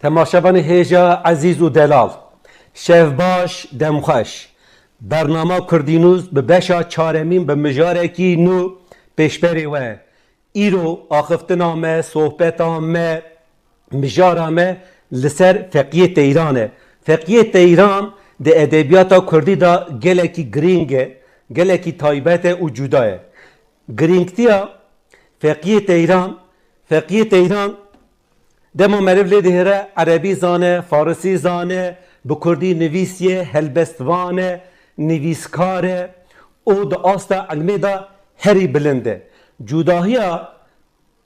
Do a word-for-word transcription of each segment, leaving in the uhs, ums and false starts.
Temaşevanê hêja ezîz û delal, şev baş, dem xweş. Bernama Kurdî News bi beşa çaremîn bi mijarekî nû pêşberê we. Îro axiftina me, sohbeta me, mijara me li ser Feqiyê Teyran e. Feqiyê Teyran di edebiyata Kurdî de gelekî girîng e, gelekî taybet e û cuda ye. Girîngtiya Feqiyê Teyran, Feqiyê Teyran dema meriv lê dihêre, erebî zane, farisî zane, bi kurdî nivîsiye, helbestvan e, nivîskar e û di asta ilmê de herî bilind e. Cudahiya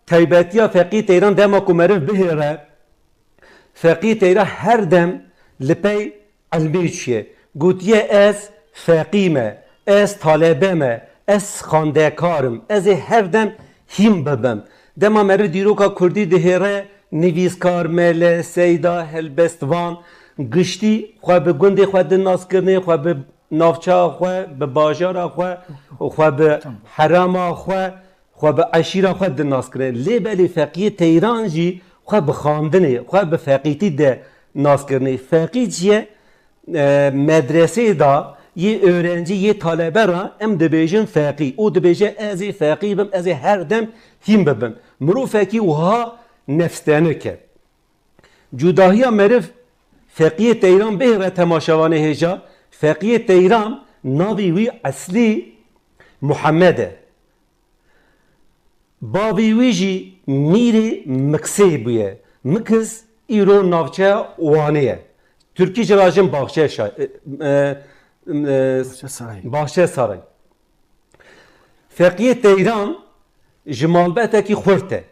taybetiya Feqiyê Teyran dema ku meriv bihêre, Feqiyê Teyran her dem li pey ilmê çûye. Gotiye, ez feqî me, ez talebe me, ez xwendekar im, ez ê her dem hîn bibim. Dema meriv dîroka kurdî dihêre, nivîskar, mele, seyda, helbestvan, giştî xwe bi gundê xwe dinaskirinê, xwe bi navçeya xwe, bi bajara xwe, xwe bi herêma xwe, xwe bi eşîra xwe dinaskirinê. Lê belê Feqiyê Teyran jî xwe bi xwendinê, xwe bi feqîtî de naskirinê. Feqî çi ye? E, medresê de yê öğrenci, yê talebe re em dibêjin feqî. Û dibêje, ez ê feqî bim, ez ê her dem hîn bibim. Mirovekî wiha nefstenik e. Cudahiya meriv Feqiyê Teyran bihêre, temaşevanê hêja, Feqiyê Teyran navê wî eslî Muhammed e. Bavê wî jî Mîrê Miksê bûye. Miks îro navçeya Wanê ye. Tirkî jî re jin Baxçe Şa-, e, e, e, Bahçesaray. Bahçesaray. Feqiyê Teyran ji malbetekî xurt e.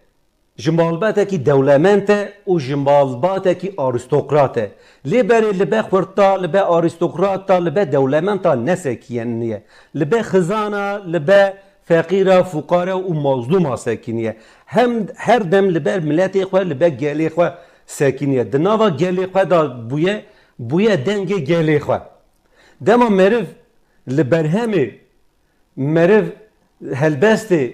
Ji malbatekî dewlemend e û ji malbatekî arîstokrat e. Lê berê li be xurta, li be arîstokrata, li be dewlemenda nesekiyeniye. Li be xizana, li be feqîra, fuqara û mazlûma sekiniye. Hem her dem li ber miletê xwe, li be gelê xwe sekiniye. Di nava gelê xwe de bûye, bûye dengê gelê xwe. Dema meriv li berhemê meriv helbestê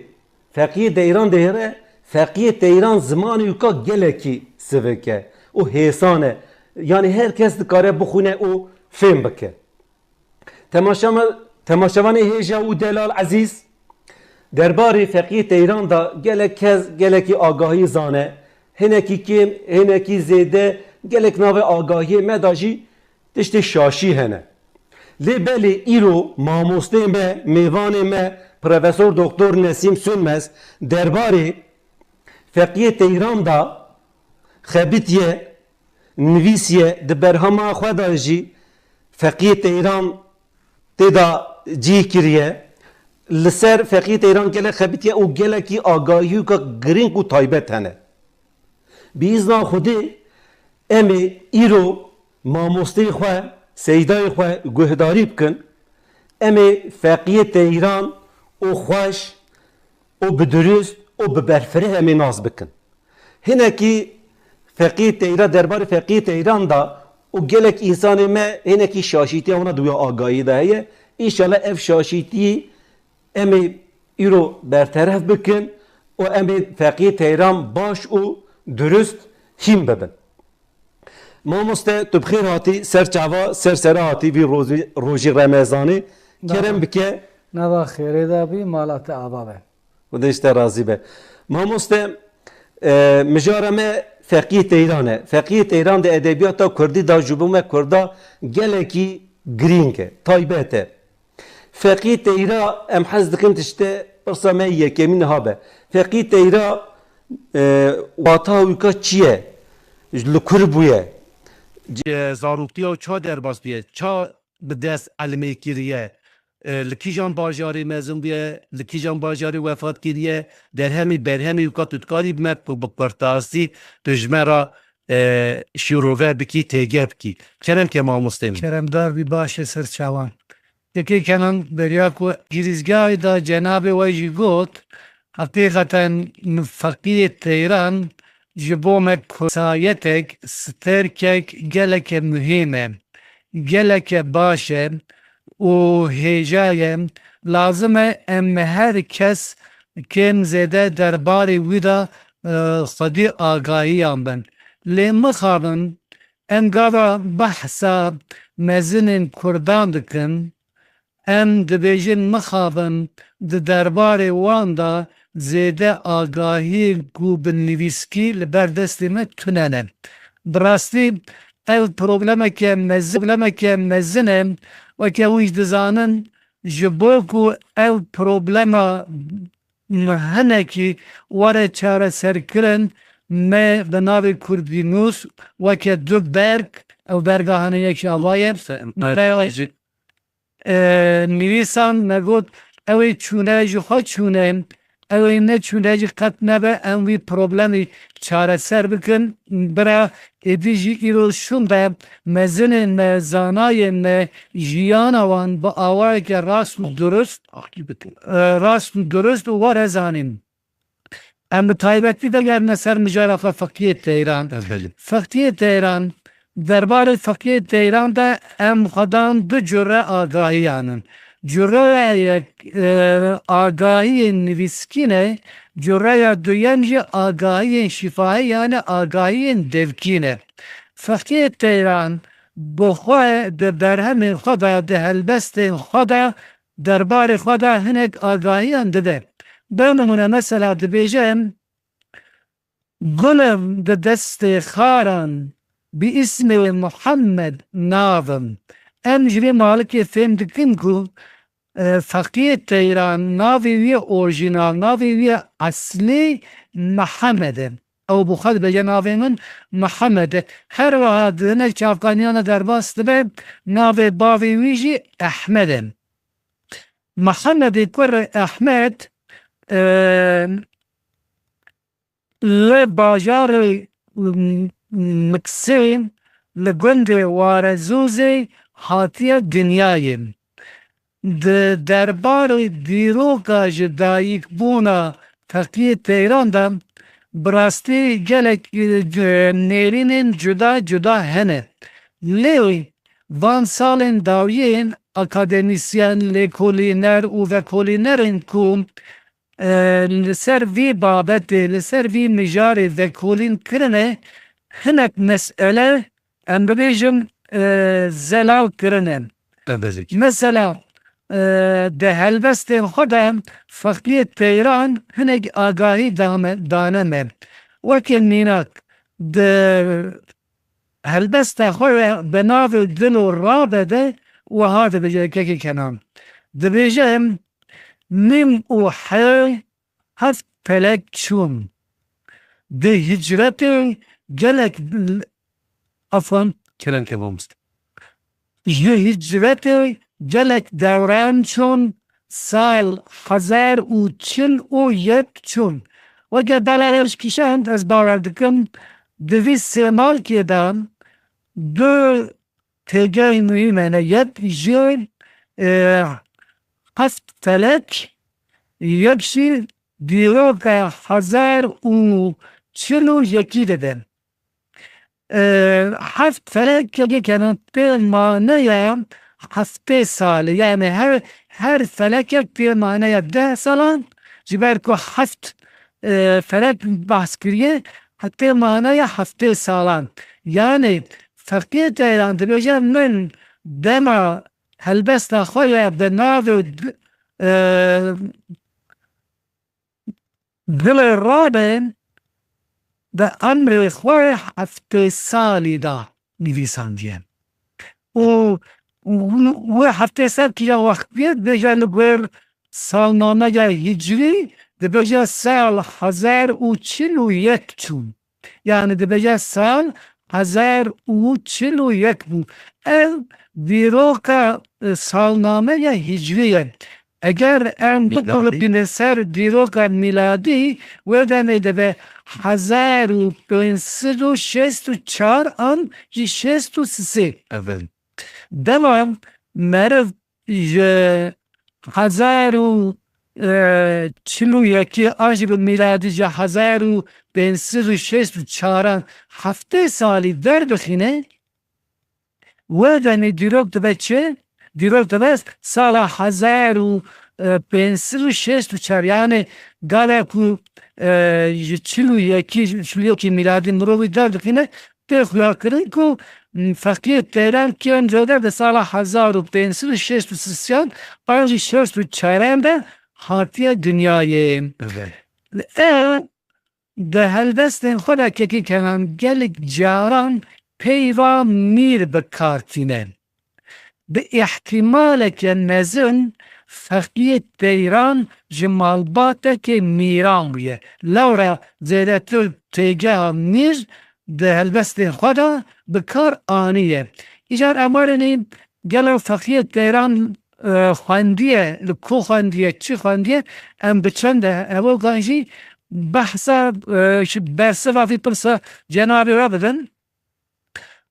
Feqiyê Teyran dihêre, Feqiyê Teyran zimanê wî ka gelekî sivik e û hêsan e. Yanî her kes dikare bixwîne û fêm bike. Temaşama-, temaşevanê hêja û delal ezîz, derbarê Feqiyê Teyran de gelek kes gelekî agahî zane, hinekî kêm, hinekî zêde, gelek navê agahiyê me de jî tiştê şaşî hene. Lê belê îro mamosteyê me, mêvanê me, Profesor Doktor Nesîm Sönmez derbarê Feqiyê Teyran de xebitiye, nivîsiye, di berhema xwe de jî Feqiyê Teyran tê de cih kiriye. Li ser Feqiyê Teyran gelek xebitiye û gelekî agahiyûka girîng û taybet hene. Bi îzna Xwedê em ê îro mamosteyê xwe, seydayê xwe guhdarî bikin. Em ê Feqiyê Teyran û xweş û bi dirust û bi berfireh em ê nas bikin. Hinekî Feqiyê Teyran, derbarê Feqiyê Teyran de û gelek însanê me hinekî şaşîtiya wana di wî agahiyê de heye. Înşallah ev şaşîtiyî em ê îro berteref bikin û em ê Feqiyê Teyran baş û dirust hîn bibin. Mamoste, tu bi xêr hatî, ser çava, ser sera hatî vî rozî-, rojî Remezanê. Kerem bike. Nava xêrê de bî, mala te ava be. Xwedê ji te razî be. Mamoste, e, mijara me Feqiyê Teyran e. Feqiyê Teyran di edebiyata kurdî de ji bo me kurda gelekî girîng e, taybet e. Feqî Teyra, em hez dikin tişte pirsa me yekemîn niha be. Feqî Teyra, e, wata wî ka çi ye? Li kur bûye? Ji zaroktiya û ça derbas bûye? Ça bi dest elimê kiriye? E, li kîjan bajarê mezin bûye? Li kîjan bajarê wefat kiriye? Derhemî, berhemî wî ka tu dikarî bi me ku bi kurtasî tu ji me re, e, şîrove bikî, têgeh bikî. Kerem ke mamostê min. Keremdar bî, baş e ser çavan. Yekê kenan beriya ku girîzgahê de cenabê we jî got, heqîqeten Feqîyê Teyran ji bo me kosayetek, sterkek geleke muhîm e, geleke baş e û hêja ye. Lazim e em her kes kêm zêde derbarê wî de, e, xwedî agahiyan bin. Lê mixabin em gava behsa mezinên Kurdan dikin, em dibêjin mixabin di derbarê wan de zêde agahiyên ku bi nivîskî li ber destê me tune ne. Bi rastî ev problemeke mezin, problemeke mezin e. Weke hûn jî dizanin, ji bo ku ev problema hinekî were çareserkirin, me bi navê Kurdînûs weke du berg, ew berga hene yekî ava ye, me, e, nivîsan, me got, ew ê çûne ji xwe çûne, ew ê neçûne jî qet nebe, em wî problemî çareser bikin. Bira êdî jî îro şûn be mezinên me, zanayên me jiyana wan bi awayeke rast û durust, e, rast û durust û were zanîn. Em bi taybetî vegerine ser mijara xwe Feqiyê Teyran. Belê. Feqiyê Teyran, derbarê Feqiyê Teyran de em xwedan du cure agahiyan in. Cureya yek, e, agahiyên nivîskî ne, cureya duyem jî agahiyên şîfahî, yani agahiyên devkî ne. Feqiyê Teyran bi xwe di berhemên xwe de, di helbestên xwe de derbarê xwe de hinek agahiyan dide. Bi nimûne mesela dibêje, Gulim di destê xaran bi îsmê Muhammed navim. Em ji vê malikê fêm dikin ku, e, Feqiyê Teyran navê wî orjînal, navê wî eslî Mihemed e. Ew bi xwe dibêje navê min Mihemed e. Her wiha di hinek çavkaniyana derbas dibe, navê bavê wî jî Ehmed e. Mihemedê kurê Ehmed, e, li bajarê Miksê, li gundê Warezûzê hatiye dinyayê. Di derbarê dîroka ji dayikbûna Feqiyê Teyran de bi rastî gelek, e, nêrînên cuda cuda hene. Lê van salên dawiyên akademîsyen, lêkolîner û vekolînerên ku, e, li ser vî babetê, li ser vî mijarê vekolîn kirine, hinek mesele, em bibêjin, e, zelal kirine. Mesela, e, di helbestên xwe de Feqiyê Teyran hinek agahî dame, dane me. Weke mînak, di helbesta xwe ya bi navê Dil û Rabe de wiha dibêje, kekê Kenan. Dibêje, Mîm û He heft felek çûn. Di hicretê gelek, afwan. Kerem ke mamoste. Ji hicretê gelek dewran çûn, sal hezar û çil û yek çûn. Weke delalên kişand ez bawer dikim, di vî sêmalkê de du têgehên muhîm hene. Yek ji, e, heft felek, yek jî dîroka hezar û çil û yekî dide. E, heft felek yekê kene pê maneya heftê salî. Yani her, her felekek pê maneya deh salan, ji ber ku heft, e, felek behs kiriye, pê maneya heftê salan. Yani Feqiyê Teyran dibêje, min dema helbesta xwe ya bi navê, e, Dilê Rabe di emrê xwe heftê salî de nivîsandiye. Û, û, û heftê sal kîja wext bûye, dibêje li gor salnameya hicrî, dibêje sal hezar û çil û yek çûn. Yani dibêje sal hezar û çil û yek bû. Ev dîroka, e, salnameya hicrî ye. Eger em Mîladî. Biqulipîne ser dîroka mîladî, wê demê dibe hezar û pênc sed û şêst û çar an jî şêst û sisê. Evet. Dema meriv ji hezar û, e, çil û yekê an jî bi mîladî ji hezar û pênc sed û şêst û çaran heftê salî derdixîne, wê demê dîrok dibe çi? Dîrok dibe sala hezar û e, pênc sed û şêst û çar, yani gale ku, e, ji çil û yekî, çil û yekî mîladî mirovî derdixîne, tê xuyakirin ku, m, Feqiyê Teyran kêm zêde di sala hezar û pênc sed û şêst û sisiyan an jî şêst û çaran de hatiye dinyayê. Evet. Ew di helbestên xwe de kekî kenan gelek caran peyva mîr bi kar tîne. Bi îhtîmaleke mezin Feqiyê Teyran ji malbateke mîran bûye. Lewra zêdetir têgeha mîr di helbestên xwe de bi kar aniye. Îcar em werin gelo Feqiyê Teyran, e, xwendiye, li ku xwendiye, çi xwendiye, em bi çend de evokan jî behsa, e, ji bersiva vî pirsa cenabê we bidin.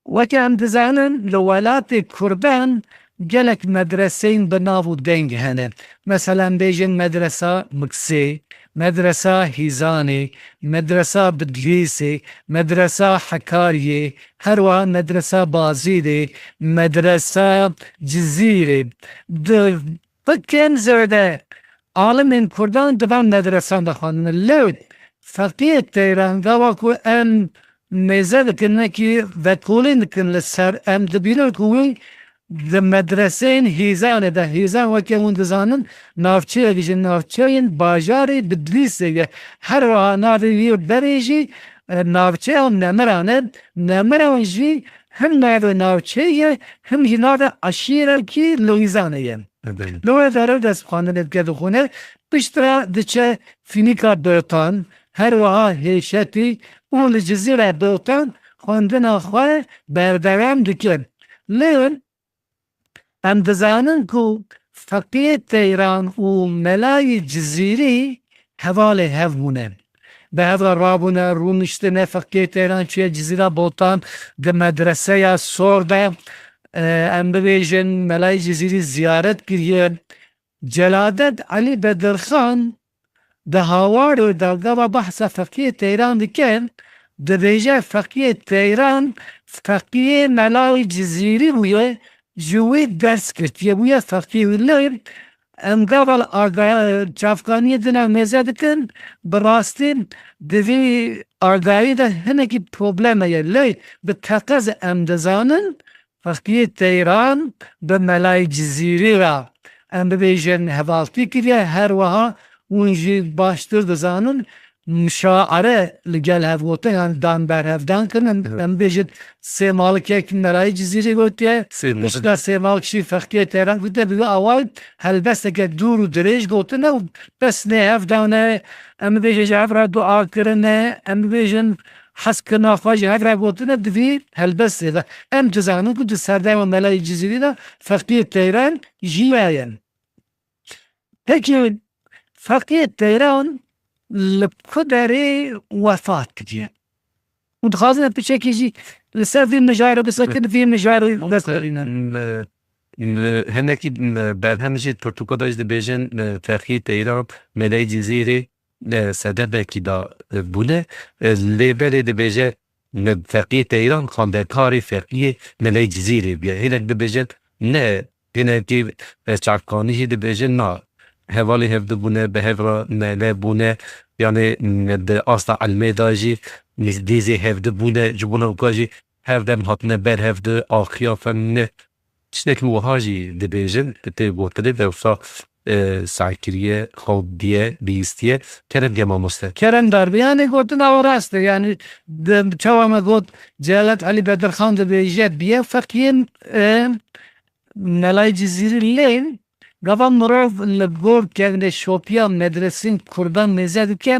Weke em dizanin, li welatê Kurdan gelek medreseyên bi nav û deng hene. Mesela, em bêjin Medresa Miksê, Medresa Hîzanê, Medresa Bidlîsê, Medresa Hekariyê, her wiha Medresa Bazîdê, Medresa Cizîrê. Di Bi kêm zêde alimên Kurdan di van medresan de xwendine. Lewt Feqiyê Teyran, gava ku em mêze dikin, wekî vekolîn dikin li ser, em dibînin ku wî di medreseyên Hîzanê de, Hîzan weke hûn dizanin, navçeyek ji navçeyên bajarê Bidlîsê ye. Her wiha navê wî berê jî, e, navçeya Nemiran e. Nemiran jî him navê navçeyê ye, him jî navê eşîrekî li Hîzanê ye. Li wê derê dest bi xwendinê dike, dixwîne, piştre diçe Fînîka Dotan, her wiha Hêşetî û li Cizîra Dotan xwendina xwe berdewam dike. Lê em dizanin ku Feqiyê Teyran û Melayê Cizîrî hevalê hev bûne. Bi hev re rabûne, rûniştine, Feqiyê Teyran çûye Cizîra Botan, di medreseya sor de, e, em bibêjin, Melayê Cizîrî ziyaret kiriye. Celadet Elî Bedirxan di hawarê de gava behsa Feqiyê Teyran dike, dibêje Feqiyê Teyran, Feqiyê Melayê Cizîrî bûye, ji wî ders girtiye, bûye feqî. Wî lê em gava li agaya çavkaniyê dine mêze dikin, bi rastî di vî agayî de hinekî probleme ye. Lê bi teqez em dizanin, Feqiyê Teyran bi Melayê Cizîrî re, em bibêjin, hevaltî kiriye, her wiha hûn jî baştir dizanin, muşaere li gel hev gotin, yani dan berhevdan kirin. Em, Evet. em bêjin sêmalikek Melayê Cizîrî gotiye, Sêmalik. Piştre sêmalik jî Feqiyê Teyran gotiye, bi vî awayî helbesteke dûr û dirêj gotine û dest nê hev dane, em bêjin ji hev re dua kirine, em bêjin hez kirina xwe ji hev re gotine di vî helbestê de. Em dizanin ku di serdema Melayê Cizîrî de Feqiyê Teyran jiyaye. Pekî Feqiyê Teyran li ku derê wefat kiriye? Û dixwazin em piçekî jî li ser vî mijarê bisekin, vî mijarê dest bixînin. Hinekî berhem jî pirtûka de jî dibêjin, Feqiyê Teyran, Melayê Cizîrê, e, sedemekî da, e, bûne. E, lê belê dibêje, me, Feqiyê Teyran xwendekarê Feqiyê Meleyê Cizîrê bûye. Hinek dibêjin ne, hinekî, e, çavkanî jî dibêjin na. Hevalê hevdî bûne, bi hev re mele bûne. Yanê, m, di asta ilmê de jî nêzî hevdî bûne. Ji bona wika jî her dem hatine ber hevdî, axiya femîne. Tiştekî wiha jî dibêjin, tê gotinê de wisa, e, saykiriye, xew diye, bihîstiye. Kerem diye mamoste. Kerem dar be. Yani gotina o rast e. Yani de, çawa me got, Celat Ali Bedirxan dibêje biye feqiyên, e, Melayê Cizîrî lê gava mirov li gor kevneşopiya medresên Kurdan mêze dike,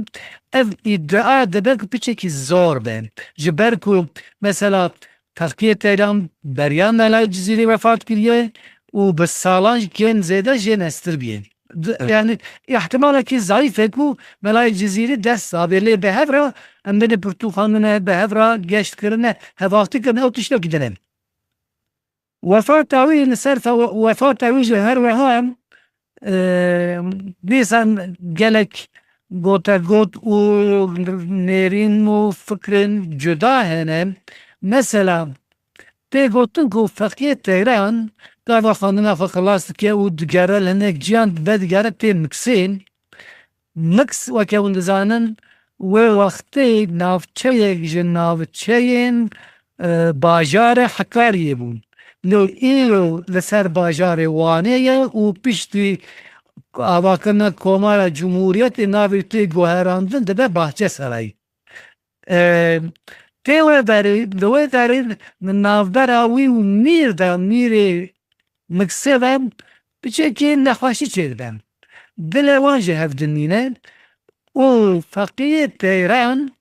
ev îdia dibe ku piçekî zor be. Ji ber ku mesela Feqiyê Teyran beriya Melayê Cizîrî wefat kiriye û bi salan jî kêm zêde jê nestir bûye. D-, Evet. yani îhtimalekî zayîf e ku Melayê Cizîrî dest dabe, lê bi hev re em binê pirtûkandine, bi hev re geşt kirine, hevaltî kirine, ew tiştekî din e. Wefata wî li ser fe-, wefata wî jî her wiha, e, dîsan gelek gotegot û nêrîn û fikrên cuda hene. Mesela, Tê gotin ku Feqiyê Teyran gava xwendina xwe xilas dike û digere li hinek ciyan, vedigere tê Miksê. Miks, weke hûn dizanin, wê wextê navçeyek ji navçeyên, e, bajarê Hekariyê bû. Lê îro li ser bajarê Wanê ye û piştî avakirina Komara Cumhuriyetê navê tê guherandin dibe Bahçesaray. E, tê wê derê, li wê derê navbera wî û mîr de, mîrê Miksê ve piçekî nexweşî çêdibe. Dilê wan ji hev dimîne û Feqiyê Teyran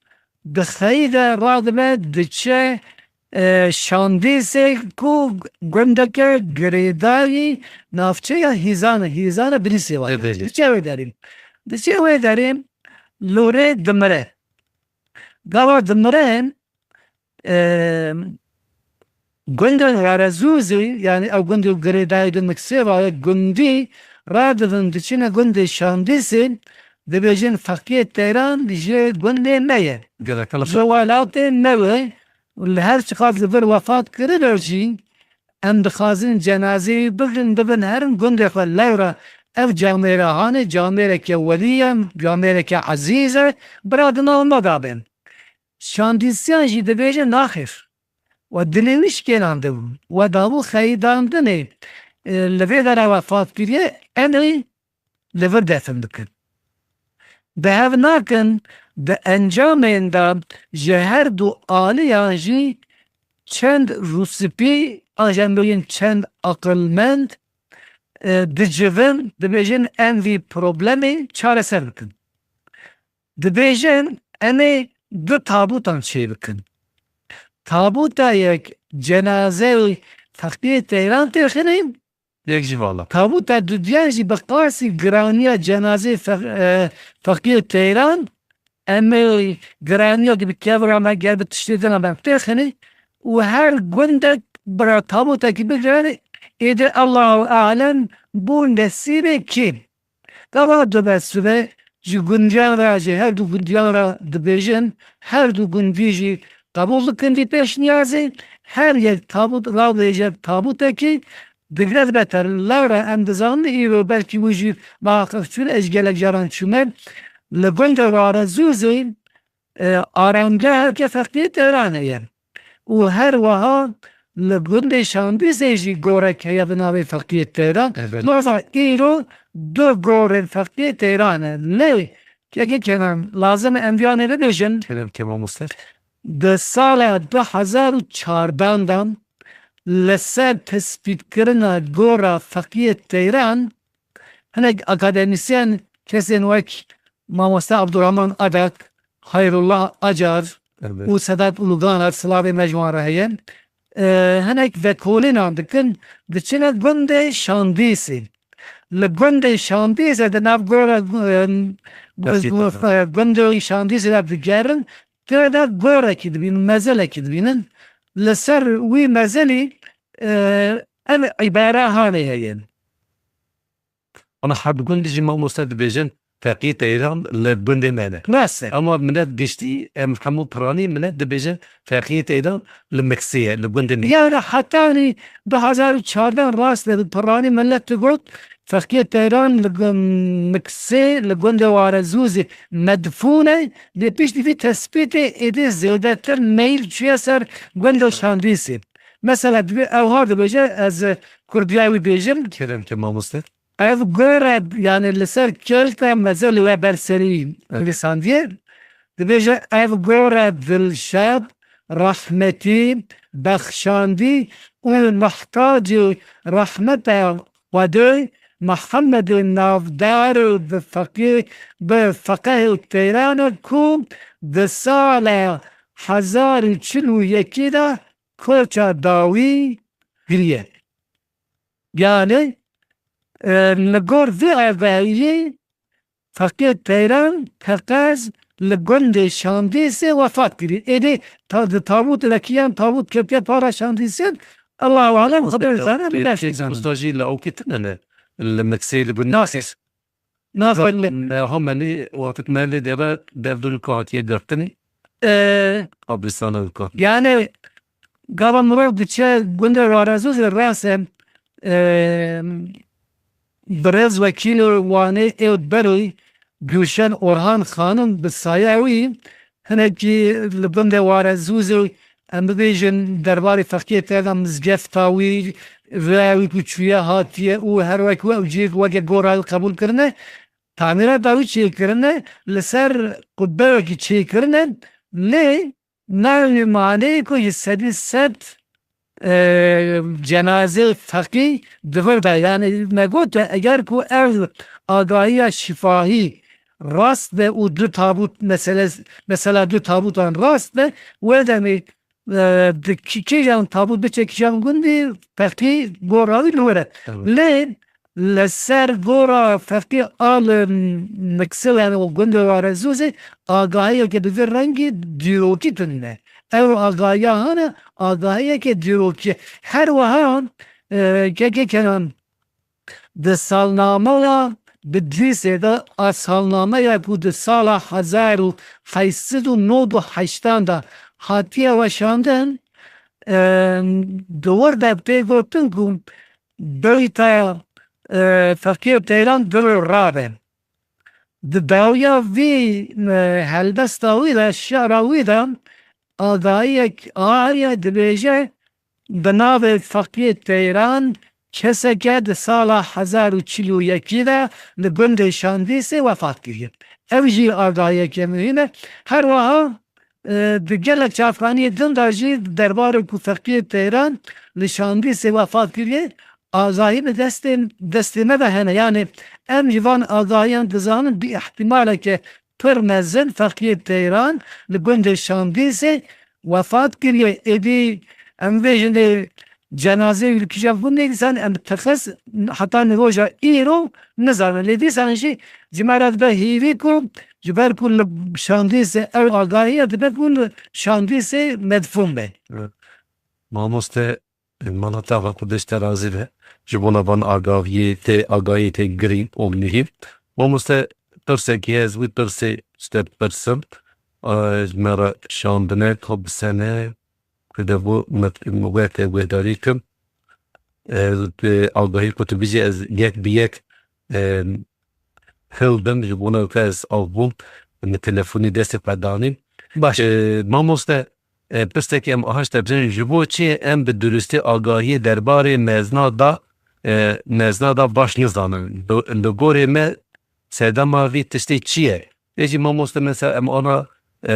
di xeyî de radibe diçe, e, Şandîsê ku gundeke girêdayî navçeya Hîzan e, Hîzana Bilîsê wa. Evet. Diçe wê derê. Diçe wê derê lorê dimire. Gava dimire, e, gundên Werezûzî, yanî ew gundê girêdayî di Miksê ve ye, gundî radibin diçine gundê Şandîsê, dibêjin Feqiyê Teyran ji gundê me ye. Gerek Ji welatê me ye. Li her çiqas li vir wefat kiribe jî, em dixwazin cenazeyê wî bigrin, bibin herin gundê xwe. Lewra ev camêra hanê, camêreke welî ye, camêreke ezîz e, bira di nav me de be. Şandîsiyan jî dibêje naxêr. We dilê wî şikênandibû. We dabû xeyîdandinê. E, li vê dera wefat kiriye, em ê li vir defin bikin. Bi hev nakin, di encamên de ji her du aliyan jî çend rûspî, an jî em bêjin çend aqilmend, e, dicivin, dibêjin em vî problemê çareser bikin. Dibêjin em ê du tabûtan çêbikin. Tabûta yek cenazeyê Feqiyê Teyran têxinê, Yek jî vala. Tabûta dudiyan jî bi qasî giraniya cenazê Fe-, e, Feqiyê Teyran, em ê giraniya ki bi kevra me ger bi tiştê din me têxinê û her gundek bira tabûtekî bigirane, êdî Allahu alem bû nesîbê kî. Gava dibe sibe ji gundiyan re, ji her du gundiyan re dibêjin, her du gundî jî qebûl dikin vî pêşniyazê, her yek tabût rawêje tabûtekî digre dibe te. Lewra em dizanin îro belkî wî jî muheqeq çûn, ez gelek caran çûme. Li gundê Warezûzê, e, aramgeheke Feqiyê Teyranê ye. Û her wiha li gundê Şandîzê jî gorek heye bi navê Feqiyê Teyran. Evet. Lewra îro du gorên Feqiyê Teyran e. Lê yekê kelam lazim e em viyanê bibêjin. Kerem ke mamoste. Di sala du hezar û çardan de li ser tespîtkirina gora Feqiyê Teyran hinek akademîsyen, kesên wek Mamoste Abdurrahman Acar, Hayrullah Acar Evet. û Sedat Uluganar, silavê me ji wan re heye. E, hinek vekolînan dikin, diçine gundê Şandîsê. Li gundê Şandîsê di nav gora, e, Gerçekten. e, gundê Şandîsê de digerin, tê de gorekî dibînin, mezelekî dibînin. Li ser wî mezelî, e, ev îbare hanê heye. Ana her du gundî jî mamoste dibêjin, Feqî Teyran li gundê me ne. Rast e. Ama milet giştî, em hemû piranî milet dibêjin, Feqî Teyran li Miksê ye, li gundê me. Yani hetanî du hezar û çardeh rast e, bi piranî milet digot, Feqî Teyran li gu-, Miksê, li gundê Warezûzê medfûn e, lê piştî vî tespîtê êdî zêdetir meyl çûye ser gundê Şandîsê. Mesela dibê, ew ha dibêje, ez kurdiyayê wî bêjim. Kerem ke mamoste. Ev gore, yani li ser kelta mezelê we ber serî Evet. nivîsandiye. Dibêje, ev gore dilşad, rahmetî, bexşandî û muhtacî rahmeta Xwedê Mihemedê navdar û bi feqî-, bi feqehê Teyran e ku di sala hezar û çil û yekê de koça dawî kiriye. Yani, e, li gor vê avahiyê Feqî Teyran teqez li gundê Şandîsê wefat kirî. Êdî ta-, di tabût vekiyan tabût ketiye para Şandîsê. Allahu alem, Xwedê zane, bi neştî zane. Usta jî li ewkê tune ne, li Miksê li gund Nasir. Nasir. Meha menî wextik me lê deve devdûn ku hatiye girtinî. E, Qabristana ku. Yani, Gava mirov diçe gundê Warezûzê rase, e, birêz wekîlê Wanê ê berî Gülşen Orhan Xanim bi saya wî hinekî li gundê Warezûzê, em bibêjin, derbarê feqiyê te de mizgefta wî, raya wî ku çûye hatiye û her wek ew cihê ku weke gora wî qebûl kirine, tamîrata wî çêkirine, li ser qubbeyekî çêkirine, lê nayê maneyê ku ji sedî sed, e, cenazeyê feqî di vir de. Yani me got, eger ku ev agahiya şifahî rast be û du tabût mesele, mesela du tabûtan rast be, wê demê, e, di kî-, kîjan tabût biçe kîjan gundî, feqî gora wî li wir e. Evet. Lê li ser gora feqî a li Miksel, yani o gundê Warezûzê, agahiyeke bi vî rengî dîrokî tune. Ew agahiya hene, agahiyeke dîrokî. Her wiha, e, kekê Kenan, di salnameya Bidlîsê de, a salnameya ku di sala hezar û heşt sed û nod û heştan de hatiye weşandin, e, di wir de tê gotin ku Beyta, e, Feqiyê Teyran dil û rabe. Di dawiya vî, e, helbesta wî de, şi'ra wî de, agahiyek, agahiyek dibêje, bi navê Feqiyê Teyran keseke di sala hezar û çil û yekî de li gundê Şandîsê wefat kiriye. Ev jî agahiyeke muhîm e. Her wiha, e, di gelek çavkaniyê din de jî derbarê ku Feqiyê Teyran li Şandîsê wefat kiriye, agahî bi destê, destê me de hene. Yani em ji van agahiyan dizanin bi îhtîmaleke pir mezin Feqiyê Teyran li gundê Şandîsê wefat kiriye. Êdî em bêjin lê cenazeyê wî li kîjan gundê dîsan em teqez heta niroja îro nizanin. Lê dîsan jî ji me re dibe hêvî ku ji ber ku li Şandîsê ew agahiya dibe ku li Şandîsê medfûn be. Mamoste, mala te Xwedê ji te razî be. Ji bona van agahiyê te, agahiyê te girîng û muhîm. Mamoste, pirsekî heye, ez wî pirsê ji te bipirsim. Ji me re şandine, ka bi sene, ku de bo me, me wê te guhdarî kim. E, tu agahî ku tu bijî, ez yek bi yek, e, hildim, ji bona wê ez av bûm, min telefonî destê xwe danî. Baş. E, mamoste, e, pirsekê em aha ji te bipirsin, ji bo çi em bi durustî agahiyê derbarê mezna da, e, mezna da baş nizanin? Li, li gorê me sedema vî tiştê çi ye? Lê jî mamoste, mesela em ana, e,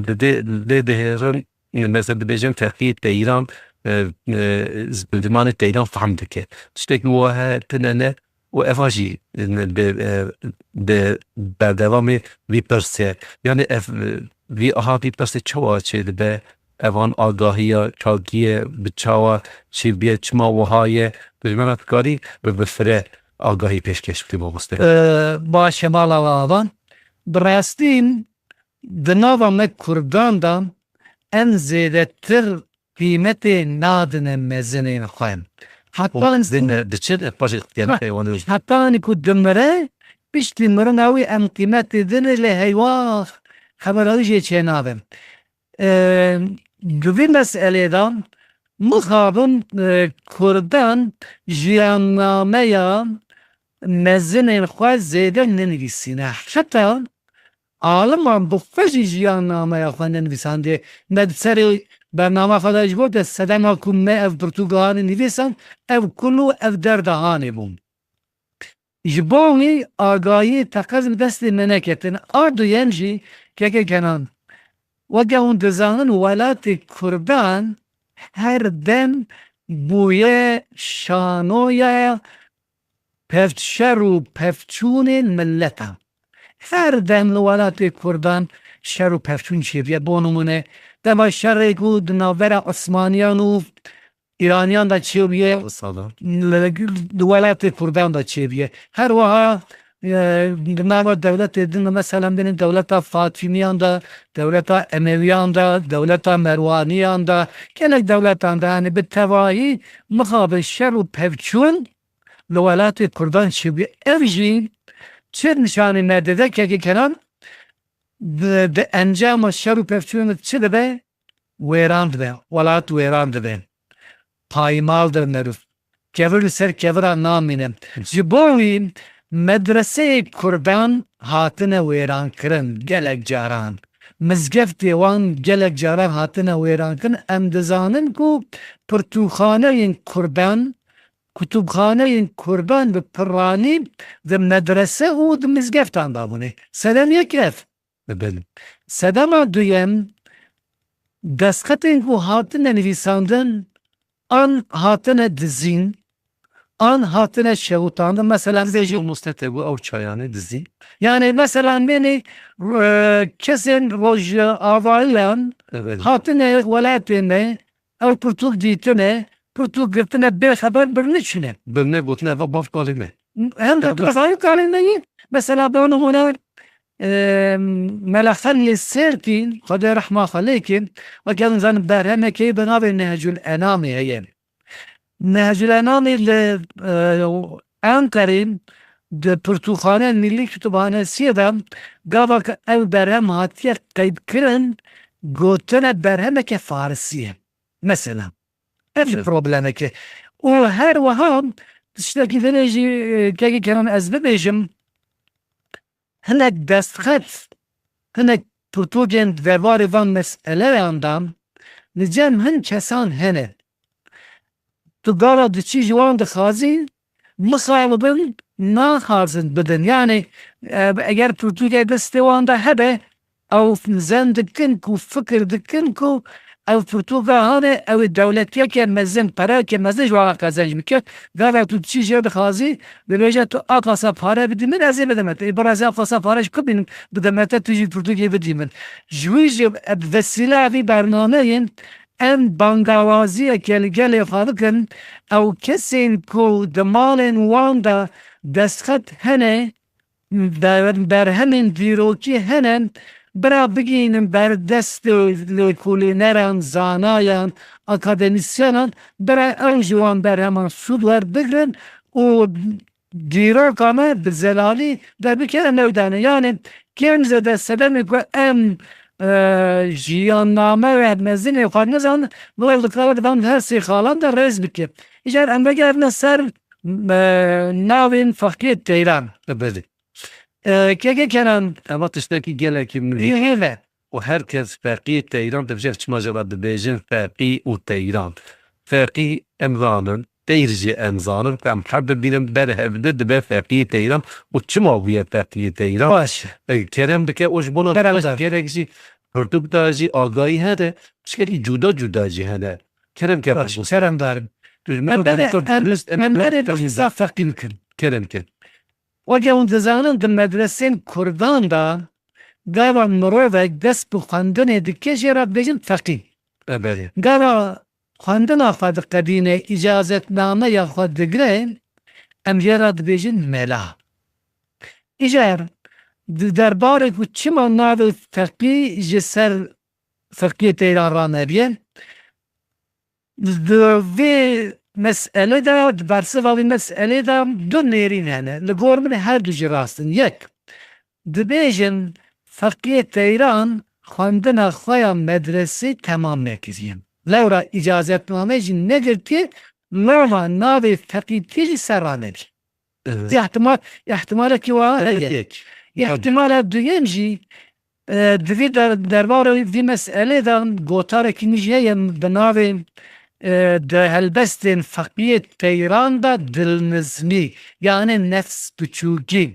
li dê, lê dihêrin, e, mesela dibêjin Feqiyê Teyran, e, e, zimanê Teyran fehm dike. Tiştekî wiha tune ne û eva jî, e, bi, e, bi berdewamê vî pirsê. Yani ev, e, vî aha vî pirsê çawa çêdibe? Evan agahiya çakiye, bi çawa çêbiye, çima wiha ye? Tu ji me re dikarî bi, bi fire agahî pêşkêş bikî, mamoste. Ee, baş e, mala we avan. Bi rastî di nava me Kurdan de em zêdetir qîmetê nadine mezinên xwe. Heta Zêde diçe de paşê qiyamete wan. Heta ku dimire, piştî mirina wî em qîmetê dine, lê heywa xebera wî jê çênabe. E, di vî meselê de mixabin, e, Kurdan jiyannameya mezinên xwe zêde nenivîsîne. Heta aliman bi xwe jî jiyannameya xwe nenivîsandê. Me di serê bernama xwe de ji bo te sedema ku me ev pirtûka hanê nivîsand, ev kul û ev derda hanê bûn. Ji bo wî agahî teqez bi destê me neketin. A duyem jî, keke Kenan, weke hûn dizanin, welatê Kurdan her dem bûye şanoya pevçer û pevçûnên mileta. Her dem li welatê Kurdan şer û pevçûn çêbûye. Bo nimûne, dema şerê ku di navbera Osmaniyan û Îraniyan de çêbûye, Sala. li, li welatê Kurdan de çêbûye. Her wiha, e, di nava dewletê din de, mesela, bêne dewleta Fatimiyan de, dewleta Emewiyan de, dewleta Merwaniyan de, gelek dewletan de, yani bi tevahî mixabin şer û pevçûn li welatê Kurdan çêbûye. Ev jî çi nîşanî me dide, kekê Kenan, di, di encama şer û pevçûn çi dibe? wêran dibe, welat wêran dibe. Paymal dibe meriv. Kevir li ser kevira namîne. Ji bo wî medreseyê kurdan hatine wêrankirin gelek caran. Mizgeftê wan gelek caran hatine wêrankirin. Em dizanin ku pirtûkxaneyên kurdan, kutubxaneyên kurdan bi piranî di medrese û di mizgeftan de bûne. Sedem yek ev. Belê. Sedema duyem, destxetên ku hatine nivîsandin, an hatine dizîn, an hatine şewitandin. Mesela, dizê jî mostete bû, ew çayanê dizî. Yani, mesela, mênê, e, kesên rojavayiyan Evet. hatine welatê me, ew pirtûk dîtine, pirtûk girtine, bê xeber birine çûne. Birine gotine, va bav kalê me. Hem de qezayê kalê me yî. Mesela, bi nimûne, e, Mela Xelîlê Sêrtî, Xwedê rehma xwe lê ke, weke em zanin berhemekê bi navê Nehcul Enamê heye. Nehcul Enamê li, e, Enqerê di Pirtûkxane Millî Kutubxanesiyê de gava ku ev berhem hatiye qeydkirin, gotine berhemeke farisî ye. Mesela, ev jî Evet. problemeke. Û her wiha tiştekî din jî, e, kekê Kerem ez bibêjim, hinek destxet, hinek pirtûkên derbarê van meseleyan de li cem hin kesan hene. Tu gava diçî ji wan dixwazî, mixabin naxwazin bidin. Yani, e, eger pirtûkê destê wan de hebe, ew zan dikin ku, fikir dikin ku ew pirtûka hane, ew ê dewletiyeke mezin, pereyeke mezin ji wan re qezenc bike. Gava tu diçî jê dixwazî, dibêje, tu a qasa pare bidî min, ez ê bidime te. Ê, bira ez ê a qasa pare ji ku bînim, bidime te, tu jî pirtûkê bidî min. Ji wî jî, e, bi vesîleya vî bernameyê em bangawaziyeke li gelê xwe bikin, ew kesên ku di malên wan de destxet hene, ber-, berhemên dîrokî hene, bira bigihînin ber destê lêkolîneran, zanayan, akademîsyenan, bira ew ji wan berheman sûd werbigirin û dîroka me bi zelalî derbikeve newdane. Yani kêm zêde sedemê ku em, e, jiyanname ve mezinê xwe nizanin, wê dikare di van her sê xalan de rêz bike. Îcar em vegerine ser, e, navên feqiyê teyran. Belê. E, keke Kenan. Eva tiştekî gelekî min. Hê, hê ve. Û her kes feqî teyran dibêje, çima jê re dibêjin feqî û teyran? Feqî em zanin, teyr jî em zanin, ku em her du bînin ber hevdu dibe feqî teyran. Û çima bûye feqî teyran? Baş. E, kerem bike û ji bona Kerem bike. Gerek jî pirtûk da jî agahî hene, tiştekî cuda cuda jî hene. Kerem ke Baş, kerem darim. Tu ji me Em bere, em, em bere em, biza feqî bikin. Kerem ke. Weke hûn dizanin, di medresên kurdan de gava mirovek dest bi xwendinê dike, jê re dibêjin feqî. E, belê. Gava xwendina xwe diqedîne, îcazetnameya xwe digre, em jê re dibêjin mela. Îcar di derbarê ku çima navê feqî ji ser feqiyê teyran ranebiye, Di vê meselê de, di bersiva vê meselê de du nêrîn hene. Li gor min her du jî rast in. Yek, dibêjin feqiyê teyran xwendina xwe ya medresê temam nekiriye. Lewra îcazetname jî negirtiye, lewra navê feqîtiyê jî ser ranebî. Evet. Îhtimal, îhtimalekî wa heye. Yek. Îhtimala duyem jî, e, di vî der-, derbarê vî meselê de gotarekî min jî heye bi navê, e, di helbestên feqiyê teyran de dilnizmî, yani nefsbiçûkî.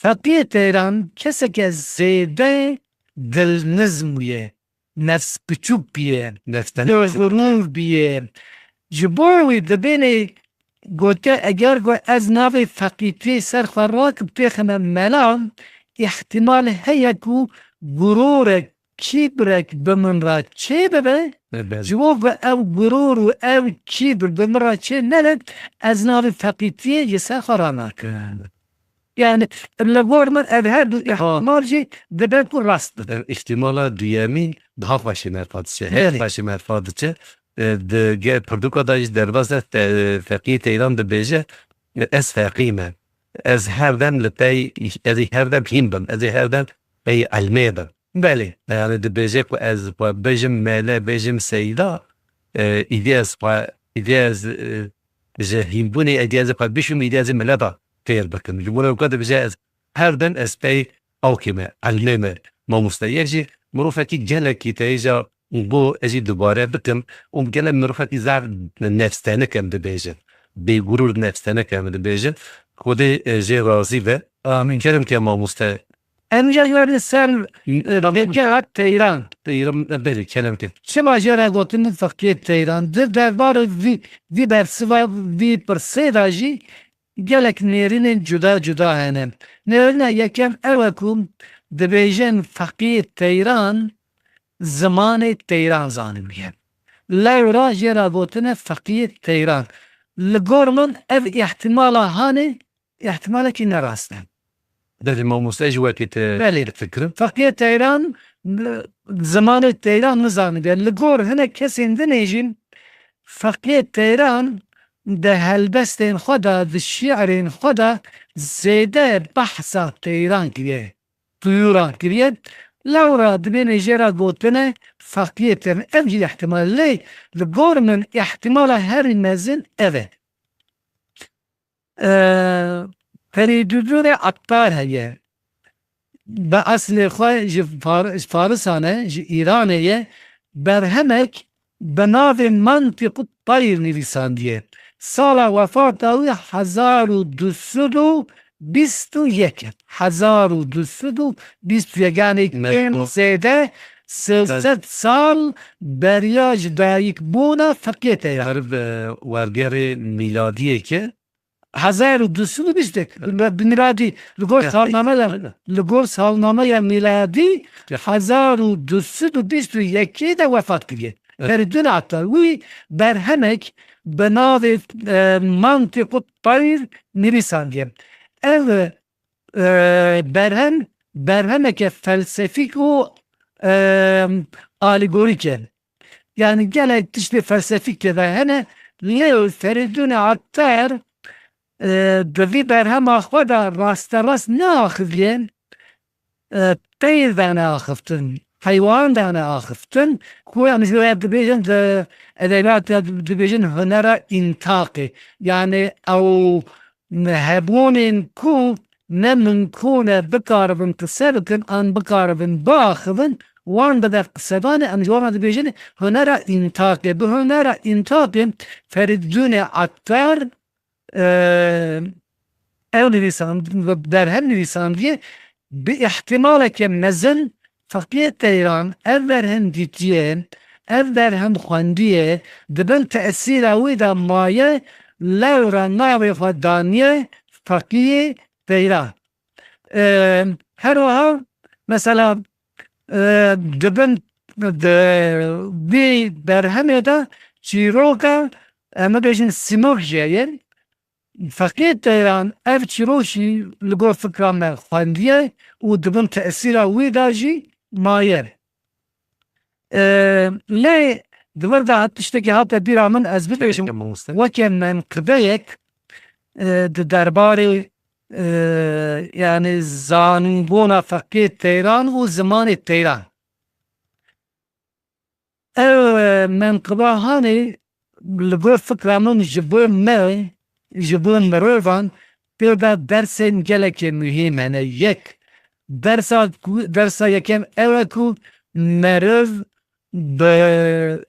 Feqiyê teyran keseke zêde dilnizm bûye. Nefs biçûk bîye, Nefs nefs gurûr bîye. Ji bo wî dibênê gote, eger ku ez navê feqîtiyê ser xwe rakim têxime mela, îhtimal heye ku gurûrek, kîbrek bi min re çêbibe. Belê. Ji bo ku ev gurûr û ev kîbir bi min re çê nebe, ez navê feqîtiyê ji ser xwe ranakim. Yani, li gor min ev her du Ha. îhtimal jî dibe ku rast bin. Ev îhtimala duyemîn daha xweşê merfa diçe. Her Belê. xweşê merfa diçe. E, di ge-, pirtûka da jî derbas e, fe-, feqî teyran dibêje, e, ez feqî me. Ez her dem li pey, ez ê her dem hîn bim. Ez ê her dem pey ilmê bim. Belê, yani dibêje ku ez xwe bêjim mele, bêjim seyda, e, îdî ez xwe, îdî ez, e, ji hînbûnê, îdî ez xwe bişûm, îdî ez ê mileta têr bikim. Ji bo weke dibêje ez her dem ez pey awkê me, elmê me, mamoste. Yek jî mirovekî gelekî te hêja û bo ez jî dubare bikim û gelek mirovekî zaf nefstenik em dibêjin. Bêgurûr nefstenik em dibêjin. Xwedê, e, jê razî be. Amîn. Kerem ke mamoste. Em jî werin ser, e, Rabê. Feqiyê Teyran. Teyran, e, belê, kerem ke. Çima jê re gotin Feqiyê Teyran? Di derbarê vî, vî bersiva, vî pirsê de jî gelek nêrînên cuda cuda hene. Nêrîna yekem ew e ku dibêjin Feqiyê Teyran zimanê Teyran zanibiye. Lewra jê re gotine Feqiyê Teyran. Li gor min ev îhtimala hanê, îhtimalekî ne rast e. Belê mamoste, ez jî wekî te Belê. Fikrim. Feqiyê Teyran, zimanê Teyran nizanibe. Li gor hinek kesên din ê jî Feqiyê Teyran di helbestên xwe de, di şîirên xwe de zêde behsa Teyran kiriye, tuyûran kiriye. Lewra dibêne jê re gotine Feqiyê Teyran. Ev jî îhtimal, lê li gor min îhtimala herî mezin ev e. E, Ferîdûdûnê Attar heye. Bi eslê xwe ji Far-, ji Farisan e, ji Îranê ye. Berhemek bi navê Mantiqut Tayr nivîsandiye. Sala wefata wî hezar û du sed û bîst û yek e. Hezar û du sed û bîst û yek, yanî kêm zêde sê sed sal beriya ji dayikbûna Feqiyê Teyran. Her bi wergerê mîladiyê ke Hezar û du sed û bîst û yek, bi miladî, li gor salnameya, li gor salnameya miladî, hezar û du sed û bîst û yekê de wefat kiriye. Ferîdûn Attar wî berhemek bi navê, e, Mantiqut Tayr nivîsandiye. Ev, e, berhem, berhemeke felsefîk û, e, alegorîk e. Yani gelek tiştê felsefîk tê de hene. Lê Ferîdûnê Attar, e, di vî berhema xwe de rasterast neaxiviye, e, teyr dane axiftin, heywan dane axiftin. Ku em ji we dibêjin, di edebiyat de dibêjin hunera întaqê. Yani ew hebûnên ku ne mimkûn e bikaribin qise bikin an bikaribin biaxivin, wan bide qisedanê, em ji wan re dibêjin hunera întaqê. Bi hunera întaqê Ferîdûnê Attar, e, ew nivîsand-, berhem nivîsandiye, bi îhtimaleke mezin Feqiyê Teyran ev berhem dîtiye, ev berhem xwendiye, di bin tesîra wî de maye, lewra navê xwe daniye Feqiyê Teyran. E, her wiha, mesela, e, di bin, di vî berhemê de çîroka, em bibêjin, sîmok jê ye. Feqiyê Teyran ev çîrok jî li gor fikra me xwendiye û di bin tesîra wî de jî maye. E, lê di vir de hat tiştekî hate bîra min, ez bibêjim, weke menqibeyek, e, di derbarê, e, yani zanîbûna Feqiyê Teyran û zimanê Teyran. Ev, e, menqiba hanê li gor fikra min ji bo me, ji bo mirovan pê de dersên gelekê muhîm hene. Yek, dersa ku, dersa yekem ew e ku meriv bi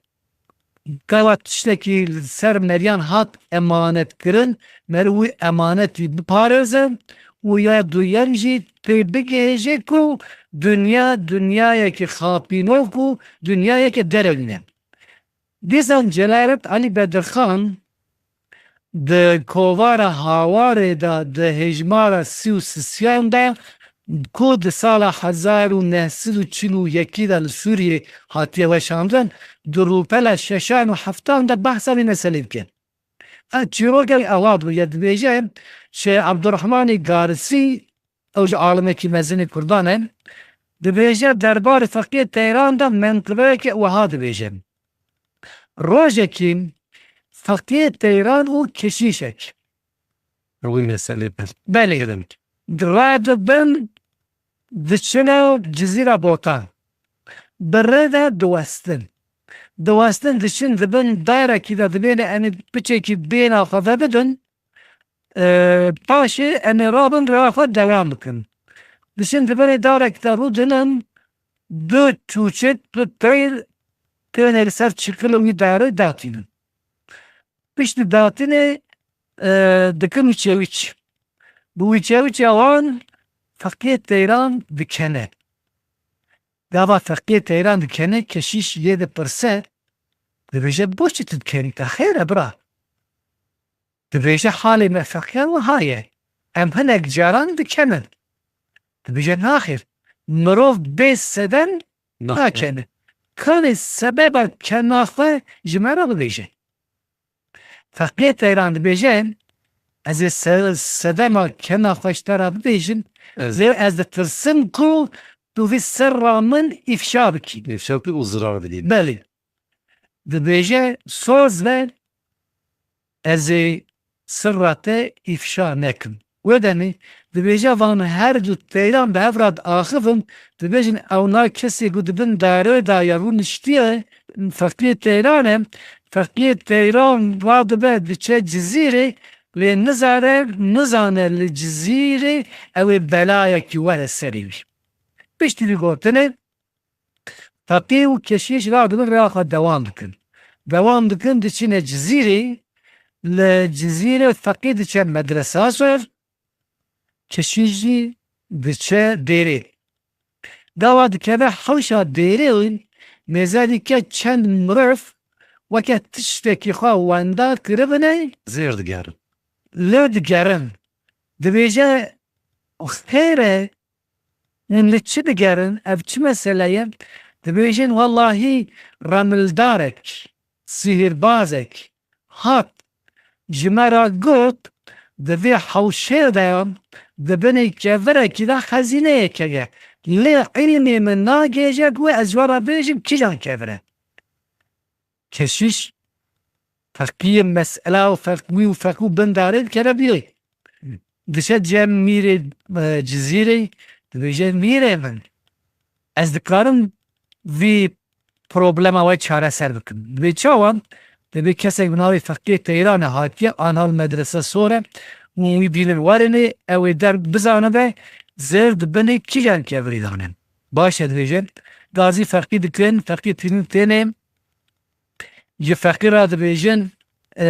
gava tiştekî li ser meriyan hat emanetkirin, meriv wî emanetî biparêze û ya duyem jî pê bigihêje ku dinya dinyayekî xapînok û dinyayeke derewîn e. Dîsan Celalet Elî Bedirxan di kovara Hawarê de di hejmara sî û sisiyan de ku di sala hezar û neh sed û çil û yekî de li Sûriyê hatiye weşandin, di rûpela şeşan û heftan de behsa vê meselê dike. Ev çîrokek ewa bûye, dibêje, Şêx Ebdurrahmanê Garisî, ew jî alimekî mezin ê Kurdan e, dibêje, derbarê Feqiyê Teyran de menqibeyeke wiha dibêje. Rojekî Feqiyê Teyran û keşîşek. Wî meselê pir. Belê. Girin. Radibin diçine Cizîra Botan. bi rê de diwestin. Diwestin diçin di bin darekî de dibêne em ê piçekî bêhna xwe vebidin. E, paşê em ê rabin rêya xwe dewam bikin. Diçin di binê darekî de rûdinin, du çûçik, du teyr têne li ser çikil û wî darê datînin. Piştî datinê, e, dikin wîçewîç. Bi wîçewîça wan feqiyê teyran dikene. Gava feqiyê teyran dikene, keşîş lê dipirse, dibêje, "Bo çi tu dikenî te? Xêr e bira?" Dibêje, "Halê me feqiyan wiha ye. Em hinek caran dikenin." Dibêje, "Naxêr, mirov bê sedem nakene. Kanê sebeba kena xwe ji me re bibêje." Feqiyê teyran dibêje, "Ez ê se-, sedema kena xwe ji te re bibêjim, lê ez ditirsim ku tu vî sirra min îfşa bikî." Îfşa bikî û zirar bidî. Belê. Dibêje, "Soz ver, ez ê sirra te îfşa nekim." Wê demê dibêje, van her du teyran bi hev re diaxivin, dibêjin, "Ewna kesê ku di bin darê de ye, rûniştiye, feqiyê teyran e, feqiyê teyran radibe diçe Cizîrê, lê nizane, nizane li Cizîrê ew ê belayekî were serê wî." Piştî vî gotinê, Feqî û keşîş radibin rêya xwe dewam dikin. Dewam dikin, diçine Cizîrê, li Cizîrê feqî diçe medresa ser, keşîş jî diçe dêrê. Gava dikeve hewşa dêrê, mêze dike çend mirov weke tiştekî xwe wenda kiribine. Zêr digerin. Lê digerin. Dibêje, "Xêr e, hûn li çi digerin? Ev çi mesele ye?" Dibêjin, "Wellahî remildarek, sihîrbazek hat, ji me re got, di vê hewşê de di binê kevirekî de xezîneyek heye. Lê îlmê min nagêje ku ez ji we re bêjim kîjan kevir e." Keşîş feqiyê mesela û feqî û feqî û bin darê dikeve bîrê. Diçe cem mîrê, e, Cizîrê, dibêje, "Mîrê min, ez dikarim vî problema we çareser bikim." Dibê çawa? Dibê kesek bi navê Feqiyê Teyran e hatiye, anha li medrese sor e û wî bînin werinê, ew ê der bizanibe, zêr di binê kîjan kevirî dane. Baş e, dibêje, gazî feqî dikin, feqî tînin têne, ji feqî re dibêjin, e,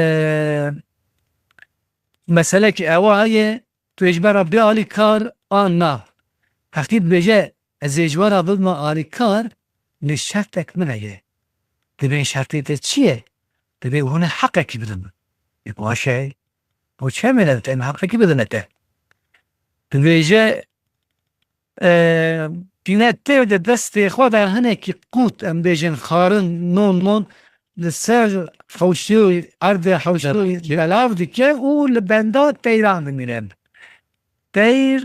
meselekî ewa ye, tu ê ji me re bê alîkar an na? Feqî dibêje, "Ez ê ji we re bibime alîkar, lê şertek min heye." Dibê, "Şertê te çi ye?" Dibê, "Hûn ê heqekî bidin min." Ê, baş e. Bo çi em ê te, em heqekî bidine te? Dibêje, e, tîne tê de destê xwe de hinekî qût, em bêjin xarin, non mon, li ser hewşê, erdê hewşê belav dike û li benda teyran dimîne. Teyr,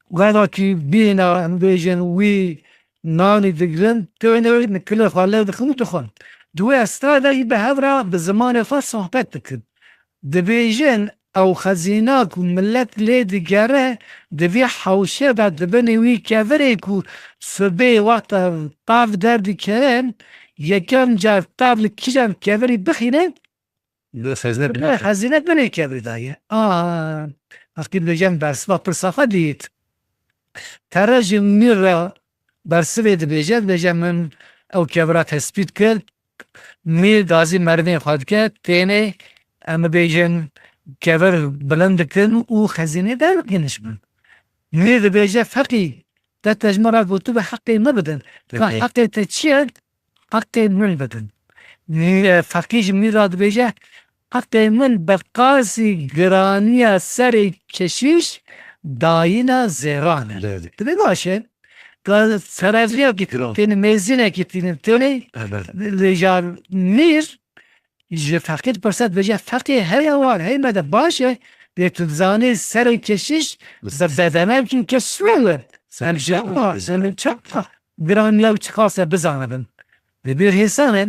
wextakî bîna, em bêjin wî nanî digirin, têne nikilê xwe lê dixin û dixwin. Di wê esna de jî bi hev re bi zimanê xwe sohbet dikin. Dibêjin, ew xezîna ku milet lê digere, di vî hewşê de di binê wî kevirê ku sibê wexta tav derdikeve, yekem car tav li kîjan kevirî bixîne, xezîne binê kevirî daye. A, Feqî dibêje, em bersiva pirsa xwe dît. Tere ji mîr re bersivê dibêje, dibêje, "Min ew kevira tespît kir." Mîr gazî merivên xwe dike, têne, em bibêjin, kevir bilind dikin û xezînê derdikin ji bin. Mîr dibêje, "Feqî, te, te ji min re gotibe heqê min bidin. Ka heqê te çi ye? Heqê min bidin." Mîr, e, feqî ji mîr re dibêje, "Heqê min bi qasî giraniya serê keşîş dayîna zêran e." Dibê baş e. Ka sereviyekî têne, mêzînekî tînin têne. Lê jar mîr ji feqî dipirse, dibêje, "Feqî, heye war, hey me de baş e, lê tu dizanî serê keşîş bi bedenek kes suwe. Sen ji, sen çawa giraniya çiqas e bizanibin." Dibê hêsan e,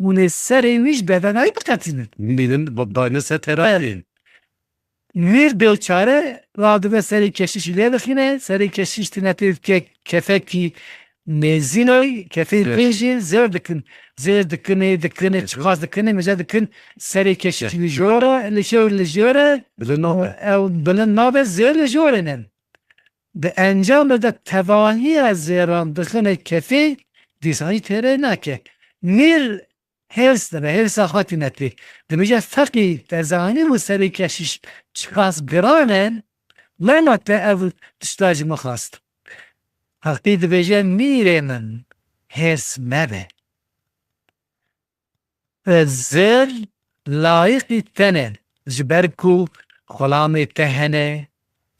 hûn ê serê wî ji bedenayî biqetînin. Bînin, dayne ser terayê. Mîr bêçare radibe serê keşîşî lê dixîne, serê keşîş tîne tê dike kefekî Mêzînoy kefê Evet. pê jî zêr dikin. Zêr dikinê, dikinê, Evet. çiqas dikinê, mêze dikin serê keşîş Evet. li jor e, li jor, li jor e. Bilind nabe. Ew bilind nabe, zêr li jor e ne. Di encamê de tevahiya zêran dixine kefê, dîsa jî têrê nake. Mîr hêrs dibe, hêrsa xwe tîne pê. Dibêje, Feqî, te zanî û serê keşîş çiqas giran e, lema te ev tişta ji min xwest. Feqî dibêje, Mîrê min, hêrs mebe. Zêr layiqî te ne, ji ber ku xulamê te hene,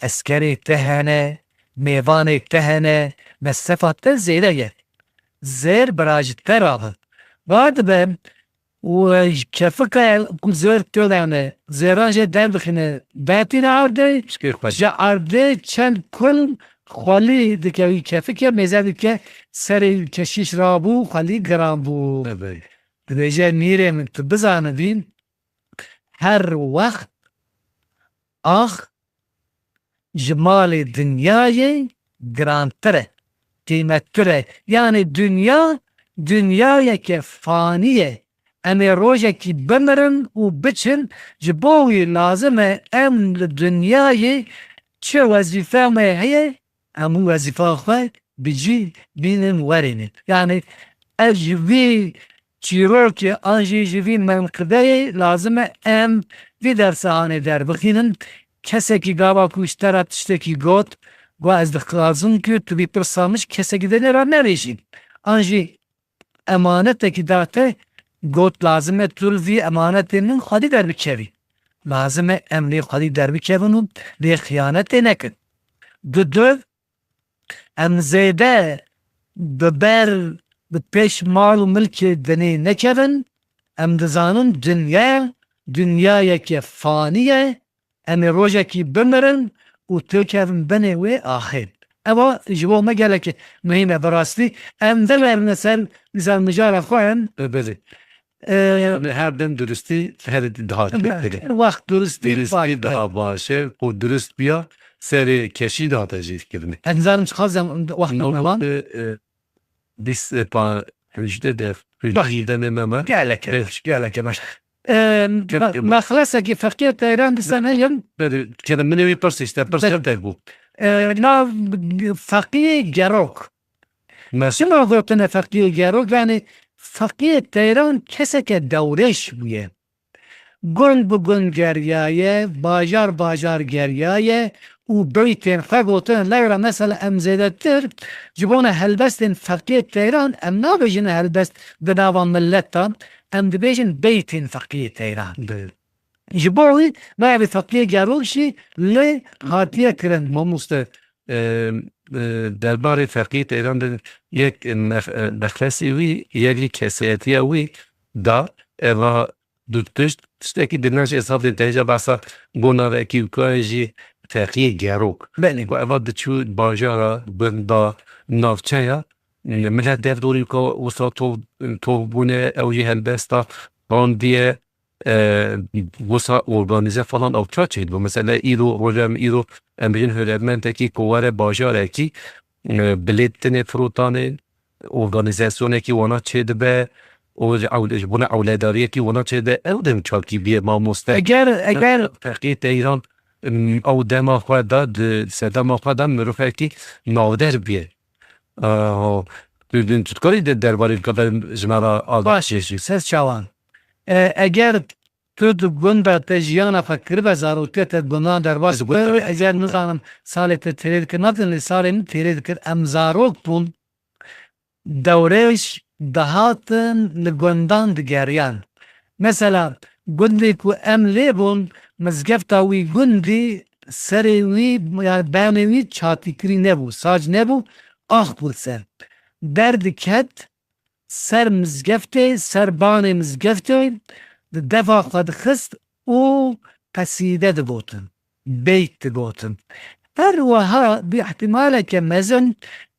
eskerê te hene, mêvanê te hene, mesrefa te zêde ye. Zêr bira ji te re be. Radibe û kefika ku zêr tê de ne, zêran jê derdixine, bertîne erdê, Pişkê xwe. ji erdê çend kul xwelî dike wî kefike, mêze dike serê keşîş rabû, xwelî giran bû. Evet. Dibêje, Mîrê min, tu bizanibî, her wext ax ji malê dinyayê girantir e, qîmettir e. Yanî dinya, dinyayeke fanî ye. Em ê rojekî bimirin û biçin, ji bo wî lazim e em li dinyayê çi wezîfe me heye, em wî wezîfa xwe bi cî bînin werînin. Yanî ev ji vî çîrokê an jî ji vî menqibeyê lazim e em vî dersa hanê derbixînin. Kesekî gava ku ji te re tiştekî got, got, ez dixwazim ku tu vî pirsa min ji kesekî dinê re nebêjî. An jî emanetekî da te got, lazim e tu li vî emanetê min xwedî derbikevî. Lazim e em lê xwedî derbikevin û lê xiyanetê nekin. Di du, em zêde bi ber, bi pêş mal û milkê dinê nekevin. Em dizanin dinya, dinyayeke fanî ye. Em ê rojekî bimirin û têkevin binê wê axê. Ewa ji bo me gelekî muhîm e bi rastî. Em vegerine ser dîsa mijara xwe em. E, belê. E, Em her dem durustî her daha Em her wext durustî Durustî baş. daha baş e. Ku durust biya serê keşî daha tecrîd kirinê. Ez nizanim çiqas em wext Nokte, me wan. e, e, Dîs, e, pa, hejde de, hejde de me me. Gelek e, Evet. gelek e baş. Em, Gelek e. Mexlesekî feqiyê Teyran dîsa heye. Beri, kere min ê wî pirs işte, pirs Beri. Te bû. E, nav feqiyê Gerok. Mes- Çima gotine feqiyê Gerok? Yani feqiyê Teyran keseke dewrêş bûye. Gund bi gund geriyaye, bajar bajar geriyaye û beytên xwe gotin. Lewra mesela em zêdetir ji bona helbestên feqiyê Teyran em nabêjin helbest di nava milet de, em dibêjin beytên feqiyê Teyran. Belê. Ji bo wî navê feqiyê Gerok jî lê hatiye kirin. Mamoste, e, e, derbarê feqiyê Teyran de yek mex-, e, mexlesê wî, yek jî kesetiya wî da eva du tişt, tiştekî di navê esafê de hêja behsa got navekî wika jî feqiyê Gerok. Belê. Ku eva diçû bajara, gunda, navçeya, e, millet derdorî wika wisa tov, tov bûne, ew jî helbesta, randiye, e, wisa organize falan ew ça çêdibû. Mesela îro, roja em îro, em bêjin hunermendekî ku were bajarekî, e, bilêt tine firotanê, organizasyonekî wana çêdibe, û ji ew-, ji bona ewledariyekî wana çêdibe, ew dem çakî bîye mamoste. Eger, eger Feqî Teyran, em, ew dema xwe de, di sedema xwe de mirovekî navdar bîye. Eho, tu, tu, tu dikarî de derbarê kadar ji me re a- Baş, ser çawan. E, eger tu di gund de te jiyana xwe kiribe, zarotiya te di gundan derbas kir, eger nizanim salê te têrê dikir, nazanim lê salê min têrê dikir, em zarok bûn, dewrêş dihatin li gundan digeriyan. Mesela, gundê ku em lê bûn, mizgefta wî gundî serê wî, yani benê wî çatîkirî nebû, sac nebû, ax bû ser. Derdiket, ser mizgeftê, ser banê mizgeftê, di defa xwe dixist û qesîde digotin, beyt digotin. Her wiha bi îhtimaleke mezin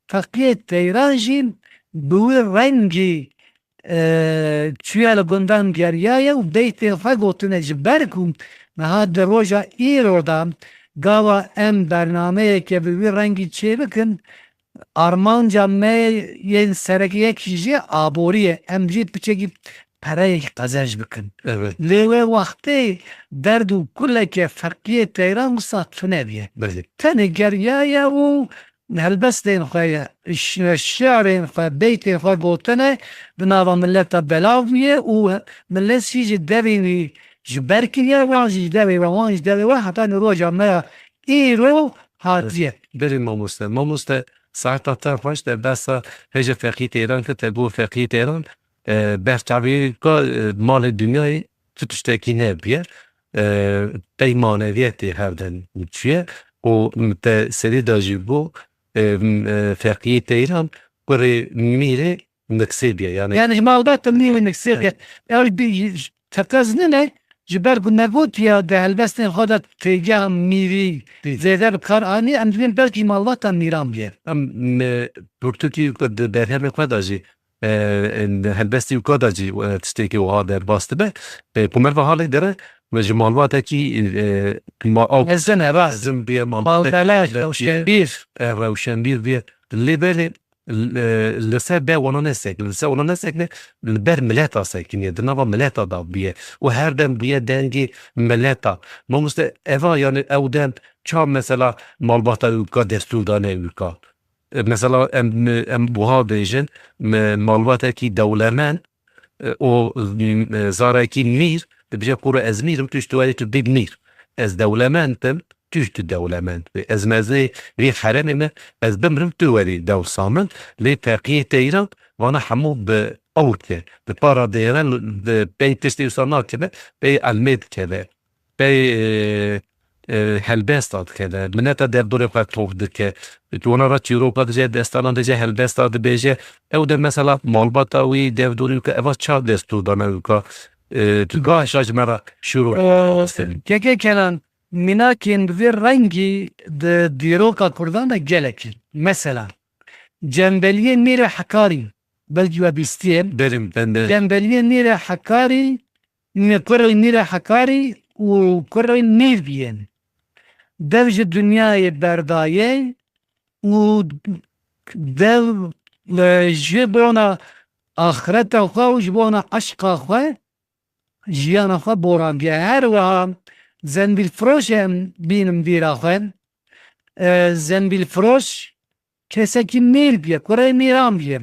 Feqiyê Teyran jî bi wî rengî, e, çûye li gundan geriyaye û beytên xwe gotine. Ji ber ku niha di roja îro de gava em bernameyeke bi wî rengî çêbikin, armanca me yên sereke yekî jî aborî ye. Em jî piçekî pereyekî qezenc bikin. Evet. Lê wê wextê derd û kuleke feqiyê Teyran wisa tune bûye. Belê. Tenê geriyaye û helbestên xwe ye, şi-, şiarên xwe, beytên xwe gotine, di nava mileta belav bûye û millet jî ji devê wî ji ber kiriye, wan jî ji devê we, wan ji devê we, heta li roja me ya îro hatiye. Belê mamoste. Mamoste, saeta te xweş, te behsa hêja feqî Teyran kir, te got feqî Teyran, e, berçavî ka, e, malê dinyayê tu tiştekî nebûye. E, pey maneviyetê hevdem çûye û te serî de jî got, e, m-, e, feqiyê Teyran kurê mîrê niksê bûye. Yani Yani ji malbata mîrê niksê bûye. Ew bir teqez nine, ji ber ku negotiya di helbestên xwe de têgeha mîrî Dî. zêde bi kar anî, em dibên belkî malbata mîran bûye. Em, me, pirtûkî ku di berhemê xwe de jî, e, e, helbestî wika de jî, e, tiştekî wiha derbas dibe. E, ku merva halê dere, me ji malbatekî, e, ma-, ew Mezin e, rast. mezin bûye, malbatek Malbele, rewşenbîr. e, rewşenbîr bûye. Lê belê, e, li ser ber wana nesekine, li ser wana nesekine, li ber mileta sekiniye, di nava mileta de bûye. Û her dem bûye dengê mileta. Mamoste, eva, yani ew dem ça mesela malbata wika destûr dane wika? E, mesela em, em buha bêjin, me, malbatekî dewlemend, e, û, e, zarekî mîr, dibêje, "Kuro ez mîr im, tu ji tu werî tu bî mîr. Ez dewlemend im, tu ji tu dewlemend bî. Ez mezê vî herêmê me, ez bimrim, tu werî dewsa min." Lê feqiyê Teyran vana hemû bi ew ke, bi para dêre, bi pey tiştê wisa nakeve, pey elmê dikeve. Pey, e, e, helbesta dikeve, mileta derdorê xwe top dike. Tu wana re çîroka dije, destana dije, helbesta dibêje. Ew de mesela malbata wî, derdorê wî ke eva ça destûr dane wî ka, e, tu gaşa ji me re şîro Ee, Keke Kenan, mînakên bi vê rengî di dîroka Kurdan de gelek in. Mesela, Cembeliyê Mîrê Hekarî, belkî we bîstiye. Berim, ben de. Cembeliyê Mîrê Hekarî, ne kurê Mîrê Hekarî û kurê Mîr biyên. Dev ji dinyayê berdaye û dev, e, ji bona axireta xwe û ji bona eşqa xwe jiyana xwe borandiye. Her wiha zembîlfiroş em bînim bîra xwe. E, zembîlfiroş kesekî mîr bûye, kurê mîran bûye.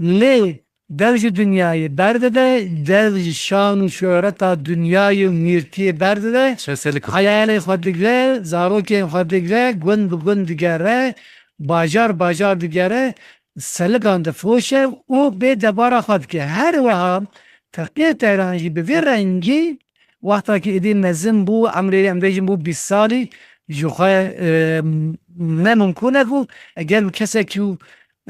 Lê dev ji dinyayê berdide, dev ji şan û şohreta dinyayê û mîrtiyê berdide. Şeselik. Heyalê xwe digre, zarokên xwe digre, gund bi gund digere, bajar bajar digere, selikan difiroşe û bê debara xwe dike. Her wiha feqiyê Teyran jî bi vê rengî, wexta ki êdî mezin bû, emrê em bêjin bû bîst salî, ji xwe, e, ne mimkûn e ku eger bi kesekî,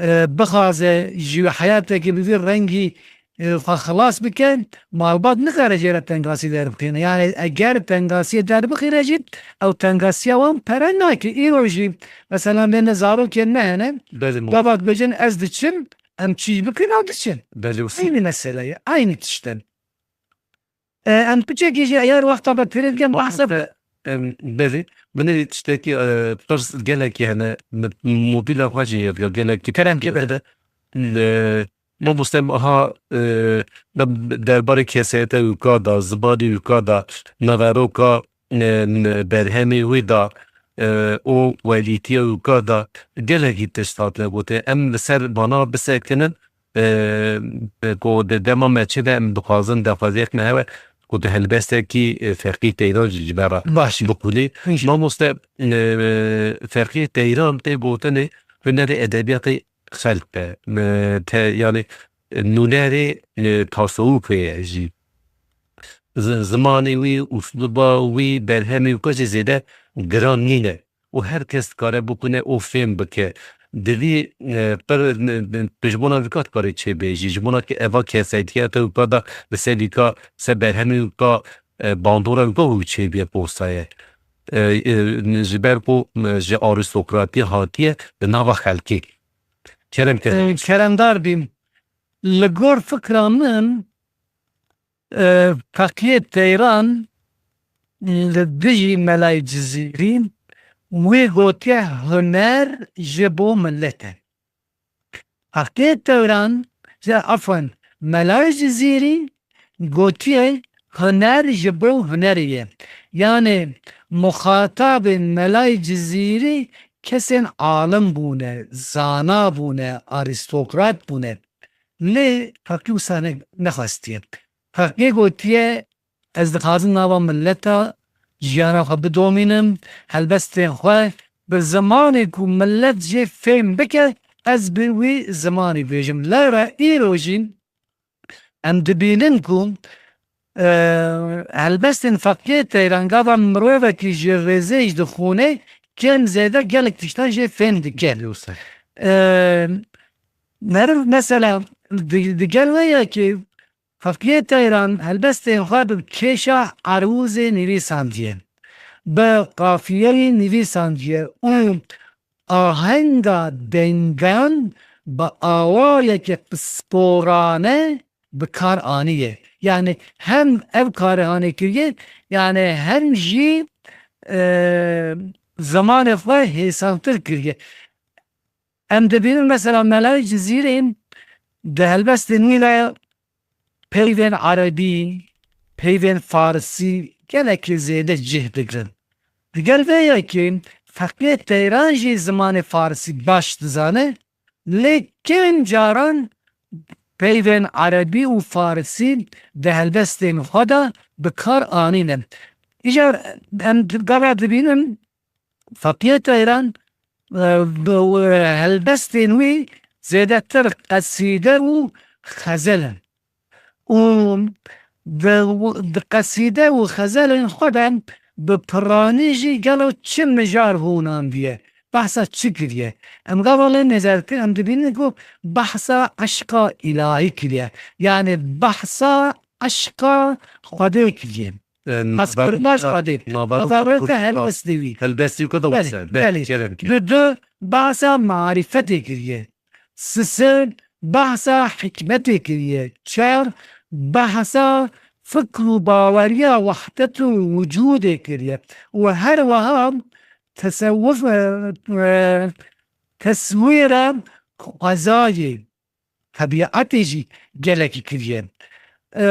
e, bixwaze ji heyatekî bi vî rengî, e, xwe xilas bike, malbat nikare jê re tengasî derbixîne. Yani eger tengasiyê derbixîne jî, ew tengasiya wan pere nake. Îro jî, mesela, bêne zarokên me hene, Belê, mo- gava dibêjin, "Ez diçim", em çî bikin, ew diçin. Belê, wisa. Eynî mesele ye, eynî tişt e. E, em piçekî jî eger wexta me pêrê dikin, behsa Em, belê, min ê tiştekî, e, pirs gelekî hene, mi-, mobîla xwe jî heye, gelekî Kerem pirs ki berde. E, mamoste, ha, e, derbarê kesayeta wî ka da, zimanê wî ka da, naveroka, e, n-, berhemê wî da, e, û welîtiya wî ka da, gelekî tişt hatine gotin. Em li ser vana bisekinin, e, e, ku di dema me çi de em dixwazin daxwaziyek me hebe ku di helbestekî, e, feqî teyda jî ji me re Baş. biqulî. Hîş. Mamoste, e, feqî teyran tê gotinê hunerê edebiyatê xelk e. E, te, yani, e, nûnerê, e, tasawufê ye jî. Z-, zimanê wî, usluba wî, berhemê wî ka jî zêde giran nîne. û her kes dikare bixwîne û fêm bike. Di vî, e, pir, e, tu ji bona vî ka dikarî çêbêjî, ji bona ke eva kesayetiya te wî ka da li ser vî ka, ser berhemê wî ka, e, bandora wî ka wî çêbîye postaye. E, e, ji ber ku, e, ji arîstokratî hatiye di nava xelkê. Kerem ke. E, keremdar bîm. Li gor fikra min, e, Feqiyê Teyran li dijî Melayê Cizîrî Wî gotiye huner ji bo milet e. Feqiyê Teyran, ji, afwen, Melayê Cizîrî gotiye huner ji bo hunerê ye. Yanê muxatabên Melayê Cizîrî kesên alim bûne, zana bûne, arîstokrat bûne. Lê Feqî wisa ne-, nexwestiye. Feqî gotiye, ez dixwazim nava mileta jiyana xwe bidomînim, helbestên xwe bi zimanê ku milet jê fêm bike, ez bi wî zimanî bêjim. Lewra îro jî em dibînin ku, e, helbestên Feqiyê Teyran gava mirovekî ji rêzê jî dixûne, kêm zêde gelek tiştan jê fêm dike. E, meriv mesela di-, digel wê yekê Feqiyê Teyran helbestên xwe bi kêşa erûzê nivîsandiye, bi qafiyeyê nivîsandiye û ahenga dengan bi awayeke pisporane bi kar aniye. Yani hem ev karê anê kiriye, yani hem jî, e, zimanê xwe hêsantir kiriye. Em dibînin mesela Melayê Cizîrê di helbestên wî de peyvên erebî, peyvên farisî gelekî zêde cih digirin. Digel vê yekê Feqiyê Teyran jî zimanê farisî baş dizane, lê kêm caran peyvên erebî û farisî di helbestên xwe de bi kar anîne. Îcar em di-, gava dibînin Feqiyê Teyran, e, bi, e, helbestên wî zêdetir qesîde û xezel in. Û di, di qesîde û xezelên xwe de bi piranî jî gelo çi mijar hûnandiye, behsa çi kiriye? Em gava lê nêzertir em dibînin ku behsa eşqa îlahî kiriye. Yanê behsa eşqa Xwedê kiriye. E, Hezkirindaş navbera Xwedê. Navbera Navbera Xwedê. Helbestê wî. Helbestê wî ku da Belê, wisa. Belê, belê. Kerem ki. Di du behsa marîfetê kiriye. Sisê behsa hikmetê kiriye. Çar behsa fikr û baweriya wehdet û wicûdê kiriye. Û her wiha tesewuf, e, e, teswîra qezayê, tebîetê jî gelekî kiriye. E,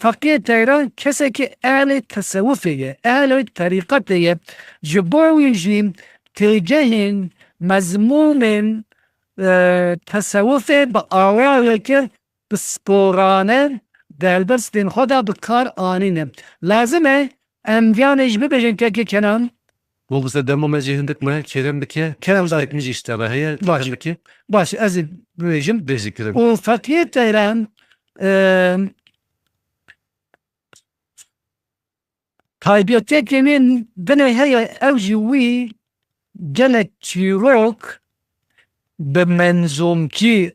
Feqiyê Teyran kesekî ehlê tesewufê ye, ehlê terîqetê ye. Ji bo wî jî têgehên mezmûnên, e, tesewufê bi awayeke pisporane di helbestên xwe de bi kar anîne. Lazim e em viyanê jî bibêjin kekê Kenan. Mamoste dema me jî hindik me kerem bike. Kerem dayik min jî işte me heye. Baş. Kerem bike. Baş, ez ê bibêjim. Bêjî kerem. Û Fethiye Teyran, e, taybetiyekê wê binê heye, ew jî wî gelek çîrok bi menzûmkî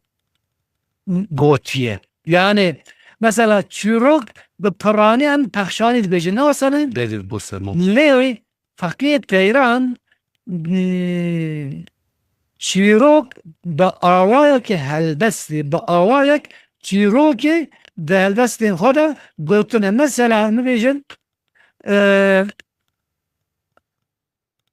gotiye. Yani, mesela çîrok bi piranî em pexşanî dibêjin. Ne wesane? Belê, bu semo. Lê Fethiye Teyran, e, çîrok bi awayekî helbestî, bi awayek çîrokê di helbestên xwe de gotine. Mesela, em bibêjin, e,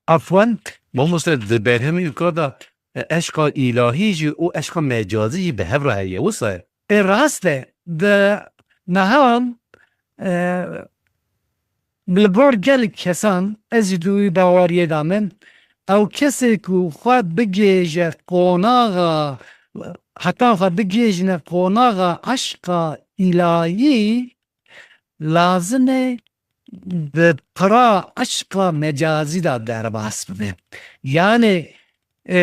Afwan. Mamoste, di berhemê wî ka de, e, eşqa îlahî jî û eşqa mecazî jî bi hev re heye, wisa ye? Ê, rast e. Di niha, e, li gor gelek kesan, ez jî di wî baweriyê de me, ew kesê ku xwe bigihêje qonaxa, heta xwe bigihêjine qonaxa eşqa îlahî, lazim e di pira eşqa mecazî de derbas bibe. Yani, e,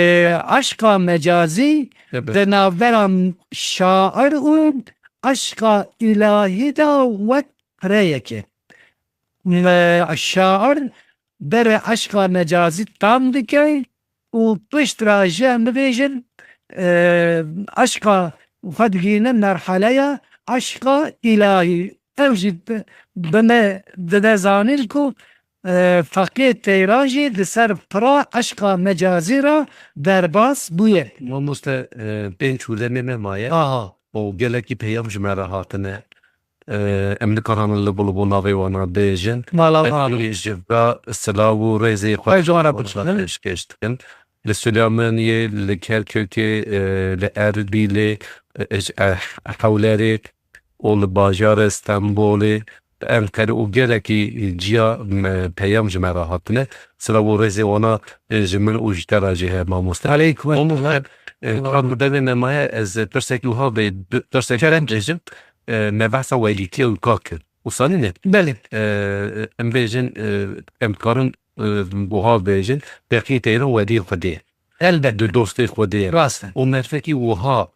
eşqa mecazî Evet. di navbera şair û eşqa îlahî de wek pireyek e. E, şair berê eşqa mecazî tam dike û pişt re jî em bibêjin, e, eşqa xwe digihîne merheleya eşqa îlahî. Ew jî bi, bi me dide zanîn ku, e, Feqiyê Teyran jî di ser pira eşqa mecazî re derbas bûye. Mamoste, e, pênc û demê me maye. Aha. Û gelekî peyam ji me re hatine. E, em nikarin li bo li bo navê wana bêjin. Mala Em wan. Ji ve silav û rêzê xwe Ay, ji wan re bû. Pêşkêş dikin. Li Silêmaniyê, li Kerkûkê, e, li Erbîlê, e, ji, e, Hewlerê û li bajarê Stenbolê, Enqere û gelekî ciya me, peyam ji me re hatine. Silav û rêzê wana, e, ji min û ji te re jî heye, mamoste. Aleykum. Hemû her, e, Kar, devê me maye, ez pirsekî wiha bê, bi-, pirsek Kerem. Bêjim, e, me behsa welîtiya wî ka kir. Wisa nîne? Belê. E, em bêjin, e, em dikarin, e, wiha bêjin, Feqî Teyran welî Xwedê ye. Elbet. Di dostê Xwedê ye. Rast e. Û merfekî wiha,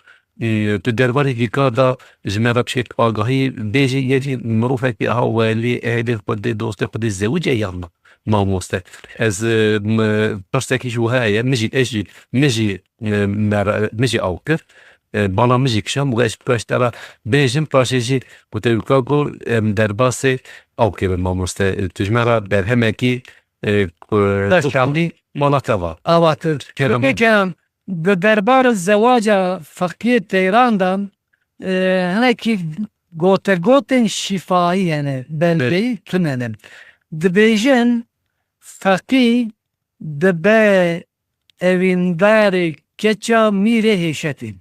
e, tu derbarê vî kar de ji me re bişêt agahî, bêjî yekî mirovekî aha welî, ehlê Xwedê, dostê Xwedê zewicê yan na, mamoste. Ez, e, m-, pirsekî ji wiha ye, min jî, ez jî, min jî, e, mer-, min jî aw kir. E, bala min jî kişand, û ez ji paş te re bêjim, paşê jî ku te wî ka got, em derbasê aw kevin, mamoste. E, tu ji me re berhemekî, e, ku, Beş tu çandî. Mala te va. Avatir. Kerem. Peki, em, Di derbarê zewaca Feqiyê Teyran de, e, hinekî gotegotên şîfayî hene, belbeyî Belê. Tune ne. Dibêjin, Feqî dibe evîndarê keça Mîrê Hêşetê.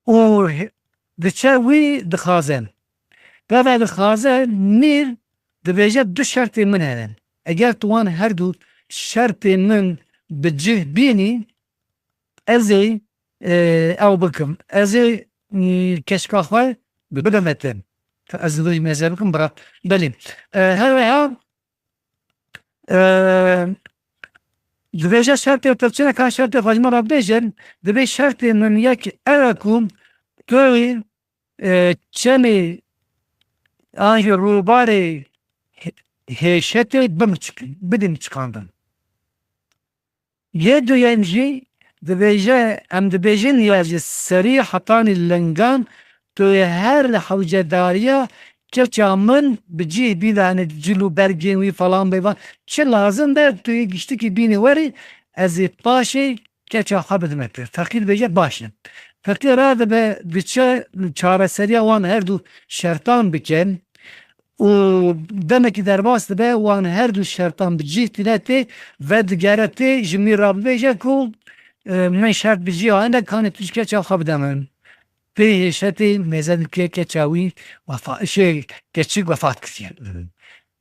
Û he-, diçe wî dixwaze. Gava dixwaze, mîr dibêje, du şertê min hene. Eger tu wan her du şertê min bi cih bînî, ez ê, e, ew bikim. Ez ê, e, keçika xwe bidime te. Ez ê mêze bikim, bira. Belê. E, her wiha Eee, dibêje şertê te çi ne ka şertê xwe ji min re bêjin, dibê şertê min yek ev e ku tu, e, çemê an jî rûbarê hê-, hêşetê bim çik-, bidin çikandin. Yê duyem jî dibêje, em dibêjin ya ji serî hetanî lingan, tu yê her li hewcedariya keça min bi cih bî, yanî cil û bergên wî falan bêvan, çi lazim be tu yê giştikî bînî werî, ez ê paşê keça xwe bidime pê. Feqîr dibêje baş e. Feqîr radibe diçe çareseriya wan her du şertan bike. Û demekî derbas dibe, wan her du şertan bi cih tîne tê, vedigere tê, ji mîr re bibêje ku, e, min şert bi cih hene, kanê tu ji keça xwe bide min. Pê hêşetê mêze dike keça wî wefa-, şey, keçik wefat kiriye. Hı hı.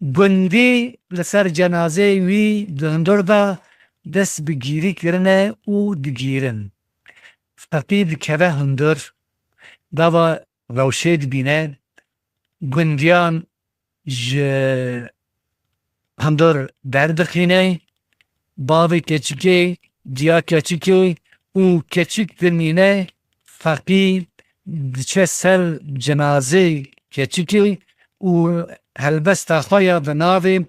Gundî li ser cenazeyê wî di hundir de dest bi gîrî kirine û digîrin. Feqî dikeve hundir, gava rewşê dibîne, gundiyan ji hundir derdixîne, bavê keçikê, diya keçikê û keçik dimîne, Feqî diçe ser cenazê keçikê û helbesta xwe ya bi navê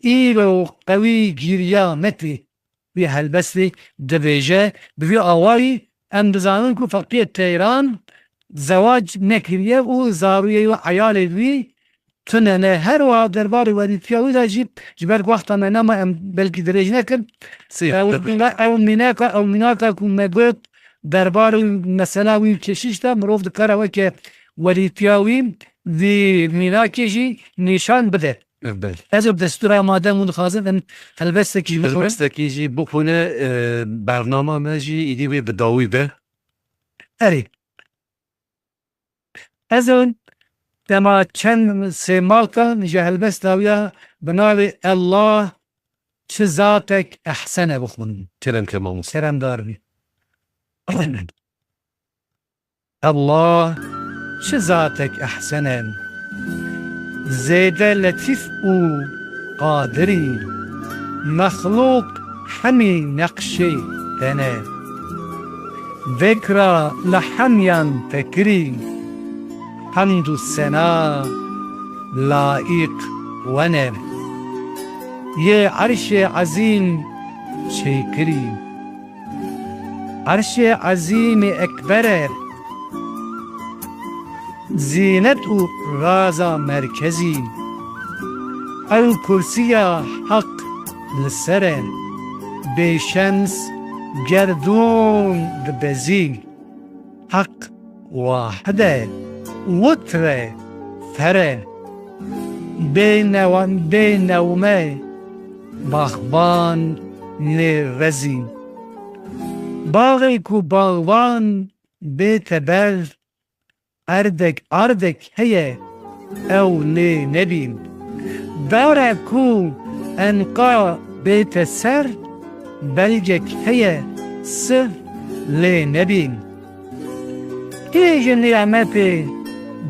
Îro qewî gîriya me tê. Wî helbestê dibêje, bi vî awayî em dizanin ku Feqiyê Teyran zewac nekiriye û zarûyê wî, eyalê wî tune ne. Her wiha derbarê werîtiya wî de jî ji ber ku wexta me nema, em belkî dirêj nekin. Sî. Ew mîna-, ew mînaka, ew mînaka ku me got derbarê mesela wî û keşîş de mirov dikare weke werîtiya wî vî mînakê jî nîşan bide. Belê. Ez ê bi destûra madem hûn dixwazin, em helbestekî ji min Helbestekî jî bixwîne, e, bernama me jî îdî wê bi dawî be. Erê. Ez ê dema çend sêmalka ji helbesta wî ya bi navê Allah çi zatek ehsene bixwînim. Kerem ke mamoste. Keremdar bî. Allah çi zatek ehsen e. Zêde letîf û qadirî, mexlûq hemî neqşê te ne. Vekra li hemyan te kirî, hemd û sena laîq we ne. Yê erşê ezîm çêkirî. Erşê ezîmê ekber e, zînet û raza merkezî. Ew kursiya Heq li ser e, bê şems gerdûn dibezî. Heq wahid e, witr e, fer e. Bê newan, bê newme, baxban nê rezîn. Baxê ku baxwan bê teber, erdek, erdek heye ew lê nebîn. Dare ku enqa bête ser, belgek heye sir lê nebîn. Kê ji nîmetê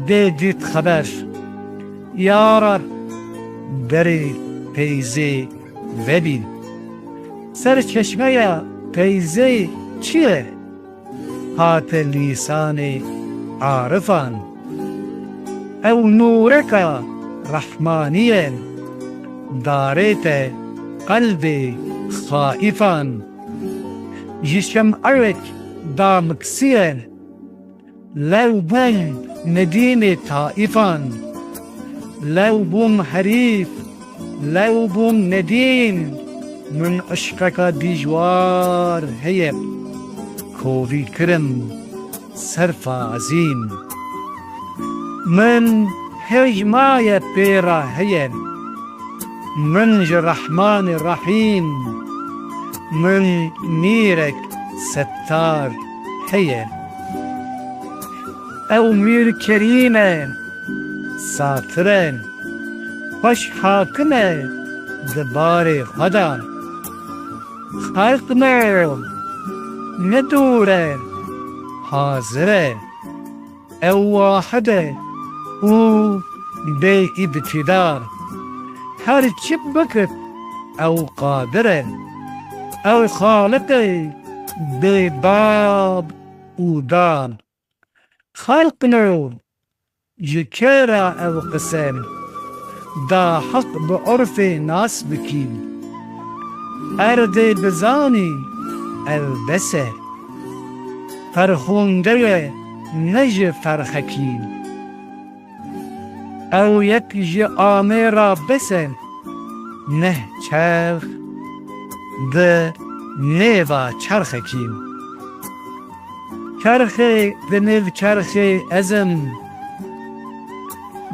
dê dît xeber? Ya Reb, berê peyzê vebîn. Serçeşmeya peyzê çi ye? Hate lîsanê arifan. Ew nûreka rehmanî ye, darête qelbê xaîfan. Ji şem'eyek damiksiye, lew bûn nedîmê taîfan. Lew bûm herîf, lew bûm nedîm, min eşqeka dijwar heye, kovî kirim serfa ezîm. Min hej maye pê re heye, min ji Rehmanê Rehîm, min mîrek settar heye. Ew mîr kerîm e, satir e, xweş hakim e di barê xwe de. Xelq me ne dûr e, hazir e. Ew wahid e û bê îbtîda. Her çi bikit ew qadir e. Ew Xaliq e bê bab û dad. Xelq ne, ji kê re ew qise? Da heq bi urfê nas bikî. Erdê bizanî ew bes e. Ferxunde ye ne ji ferxekî. Ew yek ji amê re bes e. Neh çerx di nêva çerxekî. Çerxê di nêv çerxê ez im.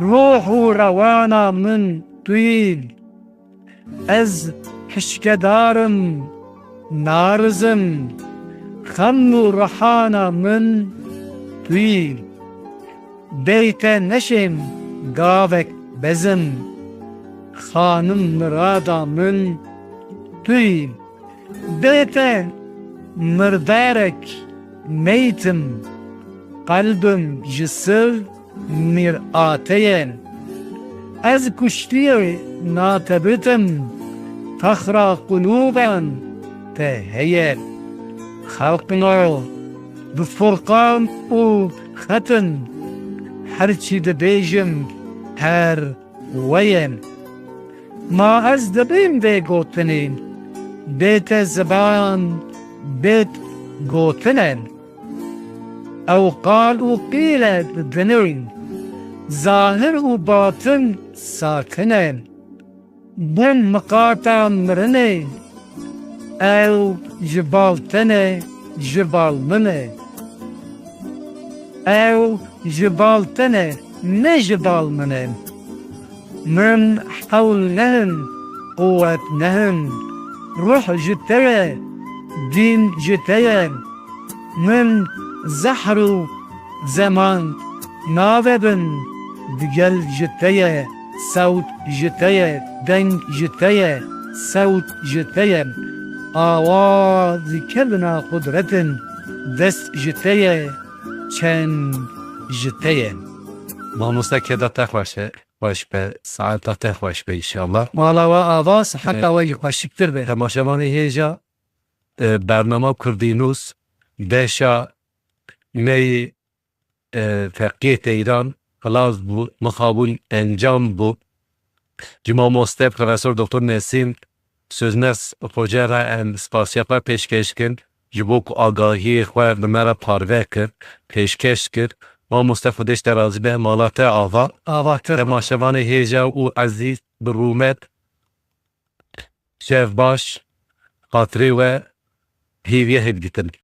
Ruh û rewana min tu yî. Ez hişkedar im, narizim. Xem û rihana min tu yî. Bê te neşêm gavek bezim. Xanim mirada min tu yî. Bê te mirdarek meytim, qelbim ji sir mîrate ye. Ez kuştiyê natebitim, fexra qulûban te heye. Xelqino bi furqan û xetin, her çî dibêjim her we ye. Ma ez dibêm vê gotinê, bê te ziban bêt gotin e. Ew qal û qîl e di dinê, zahir û batin sakin e. Bûn miqata mirinê, ew ji bal te ne, ji bal min e. Ew ji bal te ne, ne ji bal min e. Min hewl nehin, quwet nehin. Ruh ji te ye, dîn ji te ye. Min zehr û zeman navebin, digel ji te ye, sewt ji te ye, deng ji te ye, sewt ji te ye. Awaz kevna qudretin, dest ji te ye, çend ji te ye. Mamoste keda te xweş e, xweş be, saeta te xweş be înşallah. Mala we ava, siheta we jî xweşiktir be. Temaşevanê hêja, e, bernama Kurdînûs, beşa me yê, e, Feqiyê Teyran xilas bû, mixabûn encam bû. Ji mamoste Profesor Doktor Nesîm Sözmez Xoce re em spasiya xwe pêşkêş dikin. Ji bo ku agahiyê xwe bi me re parve kir, pêşkêş kir. Mamoste Xwedê ji te razî be, mala te ava. Ava te. Temaşevanê hêja û ezîz bi rûmet, şev baş, xatirê we hêviye hevdîtin.